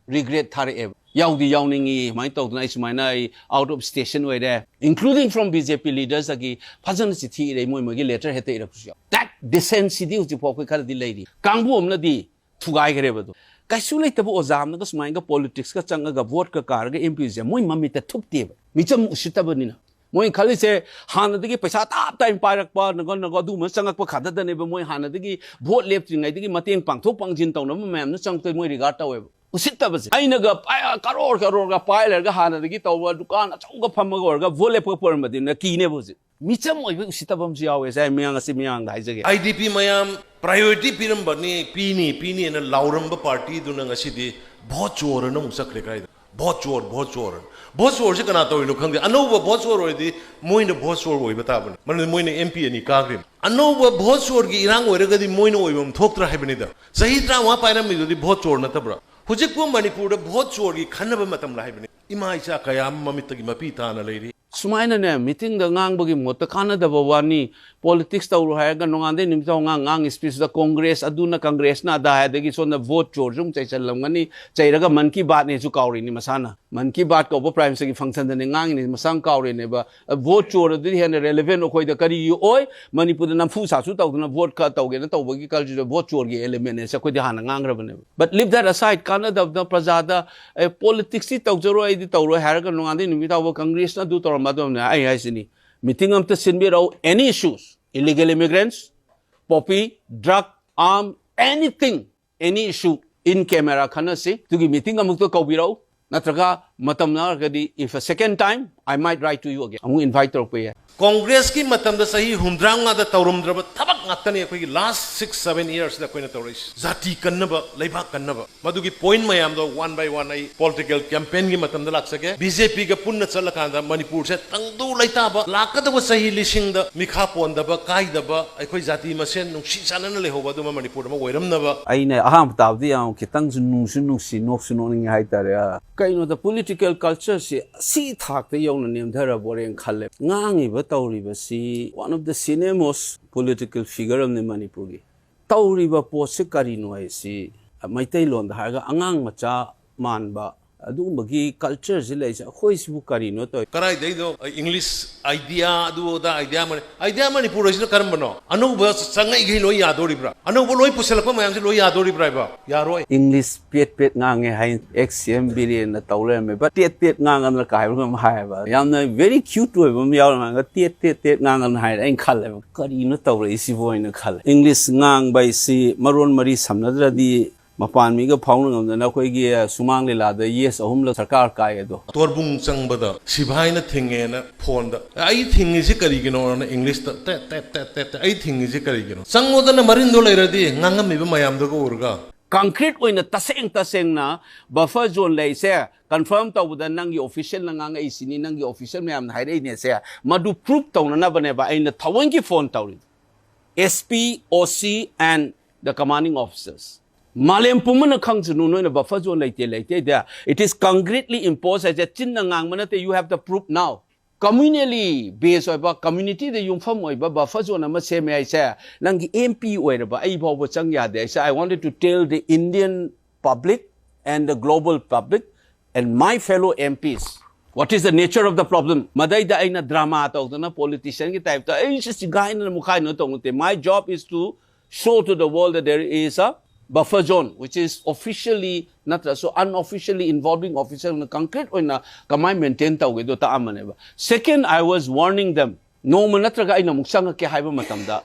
ꯔꯤꯒ꯭ꯔꯦꯠ ꯊꯥꯔꯛꯑꯦꯕ꯫ "ꯌꯥꯎꯗꯤ ꯌꯥꯎꯅꯤꯡꯉꯤ, ꯁꯨꯃꯥꯏꯅ ꯇꯧꯗꯅ ꯑꯩ ꯁꯨꯃꯥꯏꯅ ꯑꯩ ꯑꯥꯎꯠ ꯑꯣꯐ ꯁ꯭ꯇꯦꯁꯟ ꯑꯣꯏꯔꯦ", including from B J P leadersꯗꯒꯤ ꯐꯖꯅ ꯆꯤꯊꯤ ꯏꯔꯛꯏ, ꯃꯣꯏ ꯃꯣꯏꯒꯤ ꯂꯦꯇꯔ ꯍꯦꯠꯇ ꯏꯔꯛꯄꯁꯨ ꯌꯥꯎ꯫ That decencyꯗꯤ ꯍꯧꯖꯤꯛꯐꯥꯎ ꯑꯩꯈꯣꯏ ꯈꯔꯗꯤ ꯂꯩꯔꯤ꯫ ꯀꯥꯡꯕꯨ ꯑꯃꯅꯗꯤ ꯊꯨꯒꯥꯏꯈ꯭ꯔꯦꯕ ꯑꯗꯣ꯫ ꯀꯩꯁꯨ ꯂꯩꯇꯕ ꯑꯣꯖꯥ ꯑꯃꯅꯒ ꯁꯨꯃꯥꯏꯅꯒ ꯄꯣꯂꯤꯇꯤꯛꯁꯀ ꯆꯪꯉꯒ ꯚꯣꯠꯀ ꯀꯥꯔꯒ ꯑꯦꯝ ꯄꯤꯁꯦ ꯃꯣꯏ ꯃꯃꯤꯠꯇ ꯊꯨꯞꯇꯦꯕ, ꯃꯤꯆꯝ ꯎꯁꯤꯠꯇꯕꯅꯤꯅ꯫ ꯃꯣꯏ ꯈꯜꯂꯤꯁꯦ ꯍꯥꯟꯅꯗꯒꯤ ꯄꯩꯁꯥ ꯇꯥꯞ ꯇꯥꯏꯅ ꯄꯥꯏꯔꯛꯄ, ꯅꯒꯣ ꯅꯒꯣ ꯑꯗꯨꯒꯨꯝꯕ ꯆꯪꯉꯛꯄ ꯈꯛꯇꯗꯅꯦꯕ꯫ ꯃꯣꯏ ꯍꯥꯟꯅꯗꯒꯤ ꯚꯣꯠ ꯂꯦꯞꯇ꯭ꯔꯤꯉꯩꯗꯒꯤ ꯃꯇꯦꯡ ꯄꯥꯡꯊꯣꯛ ꯄꯥꯡꯁꯤꯟ ꯇꯧꯅꯕ ꯃꯌꯥꯝꯅ ꯆꯪꯉꯛꯇꯣꯏ ꯃꯣꯏ ꯔꯤꯒꯥꯔꯗ ꯇꯧꯋꯦꯕ꯫ ꯎꯁꯤꯠꯇꯕꯁꯦ꯫ ꯑꯩꯅꯒ ꯄꯥꯏ-, ꯀꯔꯣꯔ ꯀꯔꯣꯔꯒ ꯄꯥꯏ ꯂꯩꯔꯒ ꯍꯥꯟꯅꯗꯒꯤ ꯇꯧꯕ ꯗꯨꯀꯥꯟ ꯑꯆꯧꯕ ꯐꯝꯃꯒ ꯑꯣꯏꯔꯒ ꯚꯣꯠ ꯂꯦꯞꯄ ꯑꯣꯏꯔꯝꯃꯗꯤꯅ ꯀꯤꯅꯦꯕ ꯍꯧꯖꯤꯛ꯫ ꯃꯤꯆꯝ ꯑꯣꯏꯕ ꯎꯁꯤꯠꯇꯕ ꯑꯃꯁꯨ ꯌꯥꯎꯋꯦ ꯁꯦ, ꯃꯌꯥꯝ ꯑꯁꯤ ꯃꯌꯥꯝꯗ ꯍꯥꯏꯖꯒꯦ꯫ ꯑꯥꯏ ꯗꯤ ꯄꯤ ꯃꯌꯥꯝ ꯄ꯭ꯔꯥꯏꯌꯣꯔꯤꯇꯤ ꯄꯤꯔꯝꯕꯅꯤ, ꯄꯤꯅꯤ, ꯄꯤꯅꯤꯅ ꯂꯥꯎꯔꯝꯕ ꯄꯥꯔꯇꯤꯗꯨꯅ ꯉꯁꯤꯗꯤ ꯚꯣꯠ ꯆꯣꯔꯅ ꯑꯃꯨꯛ ꯆꯠꯈ꯭ꯔꯦ꯫ ꯀꯥꯏꯗ? ꯚꯣꯠ ꯆꯣꯔ, ꯚꯣꯠ ꯆꯣꯔ꯫ ꯚꯣꯠ ꯆꯣꯔꯁꯦ ꯀꯅꯥ ꯇꯧꯔꯤꯅꯣ ꯈꯪꯗꯦ꯫ ꯑꯅꯧꯕ ꯚꯣꯠ ꯆꯣꯔ ꯑꯣꯏꯔꯗꯤ ꯃꯣꯏꯅ ꯚꯣꯠ ꯆꯣꯔ ꯑꯣꯏꯕ ꯇꯥꯕꯅꯤ꯫ ꯃꯔꯝꯗꯤ ꯃꯣꯏꯅ ꯑꯦꯝ ꯄꯤ ꯑꯅꯤ ꯀꯥꯈ꯭ꯔꯦ꯫ ꯑꯅꯧꯕ ꯚꯣꯠ ꯆꯣꯔꯒꯤ ꯏꯔꯥꯡ ꯑꯣꯏꯔꯒꯗꯤ ꯃꯣꯏꯅ ꯑꯣꯏꯐꯝ ꯊꯣꯛꯇ꯭ꯔꯥ ꯍꯥꯏꯕꯅꯤꯗ꯫ ꯆꯍꯤ ꯇꯔꯥꯃꯉꯥ ꯄꯥꯏꯔꯝꯃꯤꯗꯨꯗꯤ ꯚꯣꯠ ꯆꯣꯔ ꯅꯠꯇꯕ꯭ꯔꯥ? ꯍꯧꯖꯤꯛꯄꯨ ꯃꯅꯤꯄꯨꯔꯗ ꯚꯣꯠ ꯆꯣꯔꯒꯤ ꯈꯟꯅꯕ ꯃꯇꯝꯂ ꯍꯥꯏꯕꯅꯤ꯫ ꯏꯃꯥ ꯏꯆꯥ ꯀꯌꯥ ꯑꯃ ꯃꯃꯤꯠꯇꯒꯤ ꯃꯄꯤ ꯇꯥꯅ ꯂꯩꯔꯤ꯫ ꯁꯨꯃꯥꯏꯅꯅꯦ, ꯃꯤꯇꯤꯡꯗ ꯉꯥꯡꯕꯒꯤ ꯃꯍꯨꯠꯇ ꯀꯥꯟꯅꯗꯕ ꯋꯥꯅꯤ꯫ ꯄꯣꯂꯤꯇꯤꯛꯁ ꯇꯧꯔꯣ ꯍꯥꯏꯔꯒ ꯅꯣꯡꯉꯥꯟꯗꯩ ꯅꯨꯃꯤꯠ ꯐꯥꯎ ꯉꯥꯡ ꯉꯥꯡ ꯏꯁꯄꯤꯆꯇ ꯀꯣꯡꯒ꯭ꯔꯦꯁ ꯑꯗꯨꯅ ꯀꯪꯒ꯭ꯔꯦꯁꯅ ꯑꯗꯥ ꯍꯥꯏ, ꯑꯗꯒꯤ ꯁꯣꯝꯗ ꯚꯣꯠ ꯆꯣꯔꯁꯨ ꯑꯃꯨꯛ ꯆꯩꯁꯜꯂꯝꯒꯅꯤ, ꯆꯩꯔꯒ ꯃꯟ ꯀꯤ ꯕꯥꯠꯅꯦꯁꯨ ꯀꯥꯎꯔꯤꯅꯤ ꯃꯁꯥꯅ꯫ ꯃꯟ ꯀꯤ ꯕꯥꯠ ꯀꯧꯕ ꯄ꯭ꯔꯥꯏꯝ ꯃꯤꯅꯤꯁꯇꯔꯒꯤ ꯐꯪꯁꯟꯗꯅꯦ ꯉꯥꯡꯉꯤꯅꯤ, ꯃꯁꯥ ꯀꯥꯎꯔꯤꯅꯦꯕ꯫ ꯚꯣꯠ ꯆꯣꯔ ꯑꯗꯨꯗꯤ ꯍꯦꯟꯅ ꯔꯦꯂꯦꯚꯦꯟ ꯑꯩꯈꯣꯏꯗ ꯀꯔꯤꯒꯤ ꯑꯣꯏ? ꯃꯅꯤꯄꯨꯔꯗ ꯅꯝꯐꯨ ꯁꯥꯁꯨ ꯇꯧꯗꯅ ꯚꯣꯠ ꯈꯔ ꯇꯧꯒꯦꯅ ꯇꯧꯕꯒꯤ ꯀꯜꯆꯔꯗ ꯚꯣꯠ ꯆꯣꯔꯒꯤ ꯑꯦꯂꯤꯃꯦꯟ ꯑꯁꯦ ꯑꯩꯈꯣꯏꯗꯤ ꯍꯥꯟꯅ ꯉꯥꯡꯈ꯭ꯔꯕꯅꯦꯕ꯫ But leave that aside, ꯀꯥꯟꯅꯗꯕꯗ ꯄ꯭ꯔꯖꯥꯗ ꯑꯦ ꯄꯣꯂꯤꯇꯤꯛꯁꯇꯤ ꯇꯧꯖꯔꯣꯏ, ꯑꯩꯗꯤ ꯇꯧꯔꯣꯏ ꯍꯥꯏꯔꯒ ꯅꯣꯡꯉꯥꯟꯗꯩ ꯅꯨꯃꯤꯠ ꯐꯥꯎꯕ ꯀꯪꯒ꯭ꯔꯦꯁꯅ ꯑꯗꯨ ꯇꯧꯔꯝꯕ ꯑꯗꯨꯝꯅ ꯑꯩ ꯍꯥꯏꯁꯤꯅꯤ, ꯃꯤꯇꯤꯡ ꯑꯝꯇ ꯁꯤꯟꯕꯤꯔꯛꯎ, any issues, illegal immigrants, poppy, drug, arm, anything, any issue in camera ꯈꯟꯅꯁꯤ꯫ ꯑꯗꯨꯒꯤ ꯃꯤꯇꯤꯡ ꯑꯃꯨꯛꯇ ꯀꯧꯕꯤꯔꯛꯎ, ꯅꯠꯇ꯭ꯔꯒ ꯃꯇꯝ ꯅꯛꯑꯒꯗꯤ if a second time I might write to you again, ꯑꯃꯨꯛ ꯏꯟꯚꯥꯏꯠ ꯇꯧꯔꯛꯄ ꯌꯥꯏ꯫ ꯀꯣꯡꯒ꯭ꯔꯦꯁꯀꯤ ꯃꯇꯝꯗ ꯆꯍꯤ ꯍꯨꯝꯗ꯭ꯔꯥ ꯃꯉꯥꯗ ꯇꯧꯔꯝꯗ꯭ꯔꯕ ꯊꯕꯛ ꯉꯥꯛꯇꯅꯤ ꯑꯩꯈꯣꯏꯒꯤ ꯂꯥꯁ ꯁꯤꯛꯁ ꯁꯚꯦꯟ ꯏꯌꯔꯁꯤꯗ ꯑꯩꯈꯣꯏꯅ ꯇꯧꯔꯛꯏꯁꯤ꯫ ꯖꯥꯇꯤ ꯀꯟꯅꯕ, ꯂꯩꯕꯥꯛ ꯀꯟꯅꯕ, ꯃꯗꯨꯒꯤ ꯄꯣꯏꯟ ꯃꯌꯥꯝꯗꯣ ꯋꯥꯟ ꯕꯥꯏ ꯋꯥꯟ ꯑꯩ ꯄꯣꯂꯤꯇꯤꯀꯦꯜ ꯀꯦꯝꯄꯦꯟꯒꯤ ꯃꯇꯝꯗ ꯂꯥꯛꯆꯒꯦ꯫ ꯕꯤ ꯖꯦ ꯄꯤꯒ ꯄꯨꯟꯅ ꯆꯠꯂꯀꯥꯟꯗ ꯃꯅꯤꯄꯨꯔꯁꯦ ꯇꯪꯗꯨ ꯂꯩꯇꯥꯕ, ꯂꯥꯛꯀꯗꯕ ꯆꯍꯤ ꯂꯤꯁꯤꯡꯗ ꯃꯤꯈꯥ ꯄꯣꯟꯗꯕ, ꯀꯥꯏꯗꯕ, ꯑꯩꯈꯣꯏ ꯖꯥꯇꯤ ꯃꯁꯦꯟ ꯅꯨꯡꯁꯤ ꯆꯥꯟꯅꯅ ꯂꯩꯍꯧꯕ ꯑꯗꯨꯝꯕ ꯃꯅꯤꯄꯨꯔ ꯑꯃ ꯑꯣꯏꯔꯝꯅꯕ꯫ ꯑꯩꯅ ꯑꯍꯥꯟꯕ ꯇꯥꯕꯗ ꯌꯥꯝ ꯈꯤꯇꯪꯁꯨ ꯅꯨꯡꯁꯨ ꯅꯨꯡꯁꯤ, ꯅꯣꯛꯁꯨ ꯅꯣꯛꯅꯤꯡꯉꯦ ꯍꯥꯏꯇꯥꯔꯦ꯫ ꯀꯩꯅꯣꯗ ꯄꯣꯂꯤꯇꯤꯀꯦꯜ ꯀꯜꯆꯔꯁꯦ ꯑꯁꯤ ꯊꯥꯛꯇ ꯌꯧꯅ ꯅꯦꯝꯊꯔꯕꯣꯔꯦꯅ ꯈꯜꯂꯦ꯫ ꯉꯥꯡꯉꯤꯕ ꯇꯧꯔꯤꯕꯁꯤ one of the senior most political figure ꯑꯃꯅꯤ ꯃꯅꯤꯄꯨꯔꯒꯤ꯫ ꯇꯧꯔꯤꯕ ꯄꯣꯠꯁꯤ ꯀꯔꯤꯅꯣ ꯍꯥꯏꯁꯤ ꯃꯩꯇꯩꯂꯣꯟꯗ ꯍꯥꯏꯔꯒ ꯑꯉꯥꯡ ꯃꯆꯥ ꯃꯥꯟꯕ ꯑꯗꯨꯒꯨꯝꯕꯒꯤ ꯀꯜꯆꯔꯁꯤ ꯂꯩꯁꯦ꯫ ꯑꯩꯈꯣꯏꯁꯤꯕꯨ ꯀꯔꯤꯅꯣ ꯇꯧꯔꯤ? ꯀꯗꯥꯏꯗꯩꯅꯣ ꯏꯪꯂꯤꯁ ꯑꯥꯏꯗꯤꯌꯥ, ꯑꯗꯨ ꯑꯗꯥ ꯑꯥꯏꯗꯤꯌꯥ ꯑꯃꯅꯤ꯫ ꯑꯥꯏꯗꯤꯌꯥ ꯃꯅꯤꯄꯨꯔ ꯍꯥꯏꯁꯤꯅ ꯀꯔꯝꯕꯅꯣ? ꯑꯅꯧꯕ ꯆꯪꯉꯛꯏꯈꯩ ꯂꯣꯏ ꯌꯥꯗꯣꯔꯤꯕ꯭ꯔꯥ? ꯑꯅꯧꯕ ꯂꯣꯏ ꯄꯨꯁꯜꯂꯛꯄ ꯃꯌꯥꯝꯁꯤ ꯂꯣꯏ ꯌꯥꯗꯣꯔꯤꯕ꯭ꯔꯥ ꯍꯥꯏꯕ? ꯌꯥꯔꯣꯏ꯫ ꯏꯪꯂꯤꯁ ꯄꯦꯠ ꯄꯦꯠ ꯉꯥꯡꯉꯦ ꯍꯥꯏ, ꯑꯦꯛꯁ ꯁꯤ ꯑꯦꯝ ꯕꯤꯔꯦꯟꯅ ꯇꯧ ꯂꯩꯔꯝꯃꯦ, ꯕꯠ ꯇꯦꯠ ꯇꯦꯠ ꯉꯥꯡꯉꯗꯅ ꯀꯥꯏꯕ ꯑꯃ ꯍꯥꯏꯌꯦꯕ꯫ ꯌꯥꯝꯅ ꯚꯦꯔꯤ ꯀ꯭ꯌꯨꯠ ꯑꯣꯏꯕ ꯑꯃ ꯌꯥꯎꯔꯝꯃꯒ ꯇꯦꯠ ꯇꯦꯠ ꯇꯦꯠ ꯉꯥꯡꯉꯗꯅ ꯍꯥꯏꯔꯦ꯫ ꯑꯩꯅ ꯈꯜꯂꯦꯕ, ꯀꯔꯤꯅꯣ ꯇꯧꯔꯛꯏꯁꯤꯕꯨ ꯍꯥꯏꯅ ꯈꯜꯂꯦ꯫ ꯏꯪꯂꯤꯁ ꯉꯥꯡꯕ ꯍꯥꯏꯁꯤ ꯃꯔꯣꯟ ꯃꯔꯤ ꯁꯝꯅꯗ꯭ꯔꯗꯤ ꯃꯄꯥꯟ ꯃꯤꯒ ꯐꯥꯎꯅ ꯉꯝꯗꯅ ꯑꯩꯈꯣꯏꯒꯤ ꯁꯨꯃꯥꯡ ꯂꯤꯂꯥꯗ ꯌꯦꯁ ꯑꯍꯨꯝꯂꯛ ꯁꯔꯀꯥꯔ ꯀꯥꯏ ꯑꯗꯣ꯫ ꯇꯣꯔꯕꯨꯡ ꯆꯪꯕꯗ ꯁꯤꯐꯥꯏꯅ ꯊꯤꯡꯉꯦꯅ ꯐꯣꯟꯗ, "ꯑꯩ ꯊꯤꯡꯉꯤꯁꯤ ꯀꯔꯤꯒꯤꯅꯣꯅ?" ꯏꯪꯂꯤꯁꯇ ꯇꯦꯠ ꯇꯦꯠ ꯇꯦꯠ ꯇꯦꯠ ꯇꯦꯠ, "ꯑꯩ ꯊꯤꯡꯉꯤꯁꯤ ꯀꯔꯤꯒꯤꯅꯣ?" ꯆꯪꯉꯣꯗꯅ ꯃꯔꯤꯟꯗꯣ ꯂꯩꯔꯗꯤ ꯉꯥꯡꯉꯝꯃꯤꯕ ꯃꯌꯥꯝꯗꯨꯒ ꯎꯔꯒ꯫ ꯀꯪꯀ꯭ꯔꯤꯠ ꯑꯣꯏꯅ ꯇꯁꯦꯡ ꯇꯁꯦꯡꯅ ꯕꯐꯔ ꯖꯣꯟ ꯂꯩꯁꯦ ꯀꯟꯐꯥꯔꯝ ꯇꯧꯕꯗ ꯅꯪꯒꯤ ꯑꯣꯐꯤꯁꯤꯌꯦꯜꯅ ꯉꯥꯡꯉꯛꯏꯁꯤꯅꯤ, ꯅꯪꯒꯤ ꯑꯣꯐꯤꯁꯤꯌꯦꯜ ꯃꯌꯥꯝꯅ ꯍꯥꯏꯔꯛꯏꯅꯦꯁꯦ, ꯃꯗꯨ ꯄ꯭ꯔꯨꯞ ꯇꯧꯅꯅꯕꯅꯦꯕ ꯑꯩꯅ ꯊꯑꯣꯏꯒꯤ ꯐꯣꯟ ꯇꯧꯔꯤꯗꯣ꯫ S P, O C and the commanding officers꯫ ꯃꯥꯂꯦꯝ ꯄꯨꯝꯕꯅ ꯈꯪꯁꯅꯨ ꯅꯣꯏꯅ buffer zone ꯂꯩꯇꯦ ꯂꯩꯇꯦ ꯗꯦ꯫ It is concretely imposed ꯍꯥꯏꯁꯦ ꯆꯤꯟꯅ ꯉꯥꯡꯕ ꯅꯠꯇꯦ, you have the proof now. Communally base ꯑꯣꯏꯕ, communityꯗ ꯌꯨꯝꯐꯝ ꯑꯣꯏꯕ buffer zone ꯑꯃ ꯁꯦꯝꯃꯦ ꯍꯥꯏꯁꯦ, ꯅꯪꯒꯤ M P ꯑꯣꯏꯔꯕ ꯑꯩ ꯐꯥꯎꯕ ꯆꯪ ꯌꯥꯗꯦ ꯍꯥꯏꯁꯦ꯫ I wanted to tell the Indian public and the global public and my fellow M Ps, what is the nature of the problem? ꯃꯗꯩꯗ ꯑꯩꯅ drama ꯇꯧꯗꯅ politicianꯒꯤ typeꯇ ꯑꯩ ꯁꯤ ꯁꯤꯒꯥꯏꯅ ꯃꯨꯈꯥꯏꯅ ꯇꯧꯅꯠꯇꯦ꯫ My job is to show to the world that there is a buffer zone which is officially ꯅꯠꯇ꯭ꯔꯁꯨ unofficially involving officerꯅ concrete ꯑꯣꯏꯅ ꯀꯃꯥꯏꯅ maintain ꯇꯧꯒꯦꯗꯣ ꯇꯥꯛꯑꯝꯕꯅꯦꯕ꯫ Second, I was warning them. ꯅꯣꯡꯃ ꯅꯠꯇ꯭ꯔꯒ ꯑꯩꯅ ꯑꯃꯨꯛ ꯆꯪꯉꯛꯀꯦ ꯍꯥꯏꯕ ꯃꯇꯝꯗ,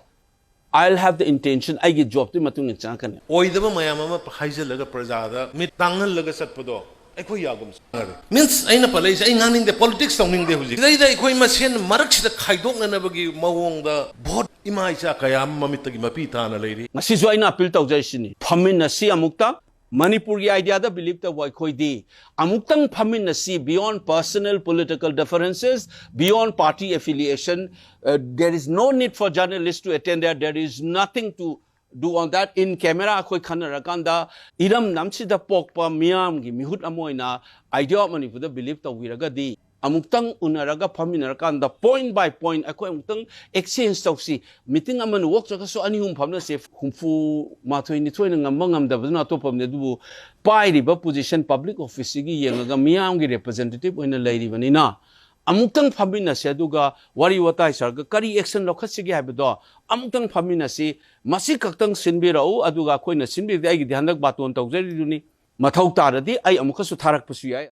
I'll have the intention, ꯑꯩꯒꯤ jobꯇꯨꯒꯤ ꯃꯇꯨꯡ ꯏꯟꯅ ꯆꯪꯉꯛꯀꯅꯤ꯫ ꯑꯣꯏꯗꯕ ꯃꯌꯥꯝ ꯑꯃ ꯍꯥꯏꯖꯤꯜꯂꯒ ꯄ꯭ꯔꯖꯥꯗ ꯃꯤꯠ ꯇꯥꯡꯍꯜꯂꯒ ꯆꯠꯄꯗꯣ ꯑꯩꯈꯣꯏ ꯌꯥꯒꯨꯝ ꯆꯥꯟꯅꯔꯦ꯫ Means ꯑꯩꯅ ꯄꯜꯂꯛꯏꯁꯦ, ꯑꯩ ꯉꯥꯡꯅꯤꯡꯗꯦ, politics ꯇꯧꯅꯤꯡꯗꯦ ꯍꯧꯖꯤꯛ꯫ ꯁꯤꯗꯩꯗ ꯑꯩꯈꯣꯏ ꯃꯁꯦꯟ ꯃꯔꯛꯁꯤꯗ ꯈꯥꯏꯗꯣꯛꯅꯅꯕꯒꯤ ꯃꯑꯣꯡꯗ vote ꯏꯃꯥ ꯏꯆꯥ ꯀꯌꯥ ꯑꯃ ꯃꯃꯤꯠꯇꯒꯤ ꯃꯄꯤ ꯇꯥꯅ ꯂꯩꯔꯤ꯫ ꯉꯁꯤꯁꯨ ꯑꯩꯅ appeal ꯇꯧꯖꯔꯤꯁꯤꯅꯤ, ꯐꯝꯃꯤꯟꯅꯁꯤ ꯑꯃꯨꯛꯇ꯫ ꯃꯅꯤꯄꯨꯔꯒꯤ ideaꯗ believe ꯇꯧꯕ ꯑꯩꯈꯣꯏꯗꯤ ꯑꯃꯨꯛꯇꯪ ꯐꯝꯃꯤꯟꯅꯁꯤ, beyond personal political differences, beyond party affiliation, uh, there is no need for journalists to attend there, there is nothing to do on that. In camera ꯑꯩꯈꯣꯏ ꯈꯟꯅꯔꯀꯥꯟꯗ ꯏꯔꯝꯗꯝꯁꯤꯗ ꯄꯣꯛꯄ ꯃꯤꯌꯥꯝꯒꯤ ꯃꯤꯍꯨꯠ ꯑꯃ ꯑꯣꯏꯅ Idea of ꯃꯅꯤꯄꯨꯔꯗ believe ꯇꯧꯕꯤꯔꯒꯗꯤ ꯑꯃꯨꯛꯇꯪ ꯎꯅꯔꯒ ꯐꯝꯃꯤꯟꯅꯔꯀꯥꯟꯗ point by point ꯑꯩꯈꯣꯏ ꯑꯃꯨꯛꯇꯪ exchange ꯇꯧꯁꯤ꯫ Meeting ꯑꯃ ꯅꯨꯋꯣꯛꯆꯒꯁꯨ ꯑꯅꯤ ꯑꯍꯨꯝ ꯐꯝꯅꯁꯦ꯫ ꯍꯨꯝꯐꯨ ꯃꯥꯊꯣꯏ ꯅꯤꯊꯣꯏꯅ ꯉꯝꯕ ꯉꯝꯗꯕꯗꯨꯅ ꯑꯇꯣꯞꯄ ꯑꯃꯅꯤ, ꯑꯗꯨꯕꯨ ꯄꯥꯏꯔꯤꯕ position public officeꯁꯤꯒꯤ ꯌꯦꯡꯉꯒ ꯃꯤꯌꯥꯝꯒꯤ representative ꯑꯣꯏꯅ ꯂꯩꯔꯤꯕꯅꯤꯅ ꯑꯃꯨꯛꯇꯪ ꯐꯝꯃꯤꯟꯅꯁꯦ, ꯑꯗꯨꯒ ꯋꯥꯔꯤ ꯋꯥꯇꯥꯏ ꯁꯥꯔꯒ ꯀꯔꯤ action ꯂꯧꯈꯠꯁꯤꯒꯦ ꯍꯥꯏꯕꯗꯣ ꯑꯃꯨꯛꯇꯪ ꯐꯝꯃꯤꯟꯅꯁꯤ꯫ ꯃꯁꯤ ꯈꯛꯇꯪ ꯁꯤꯟꯕꯤꯔꯛꯎ, ꯑꯗꯨꯒ ꯑꯩꯈꯣꯏꯅ ꯁꯤꯟꯕꯤꯔꯗꯤ ꯑꯩꯒꯤꯗꯤ ꯍꯟꯗꯛ ꯕꯥꯇꯣꯟ ꯇꯧꯖꯔꯤꯗꯨꯅꯤ꯫ ꯃꯊꯧ ꯇꯥꯔꯗꯤ ꯑꯩ ꯑꯃꯨꯛꯀꯁꯨ ꯊꯥꯔꯛꯄꯁꯨ ꯌꯥꯏ꯫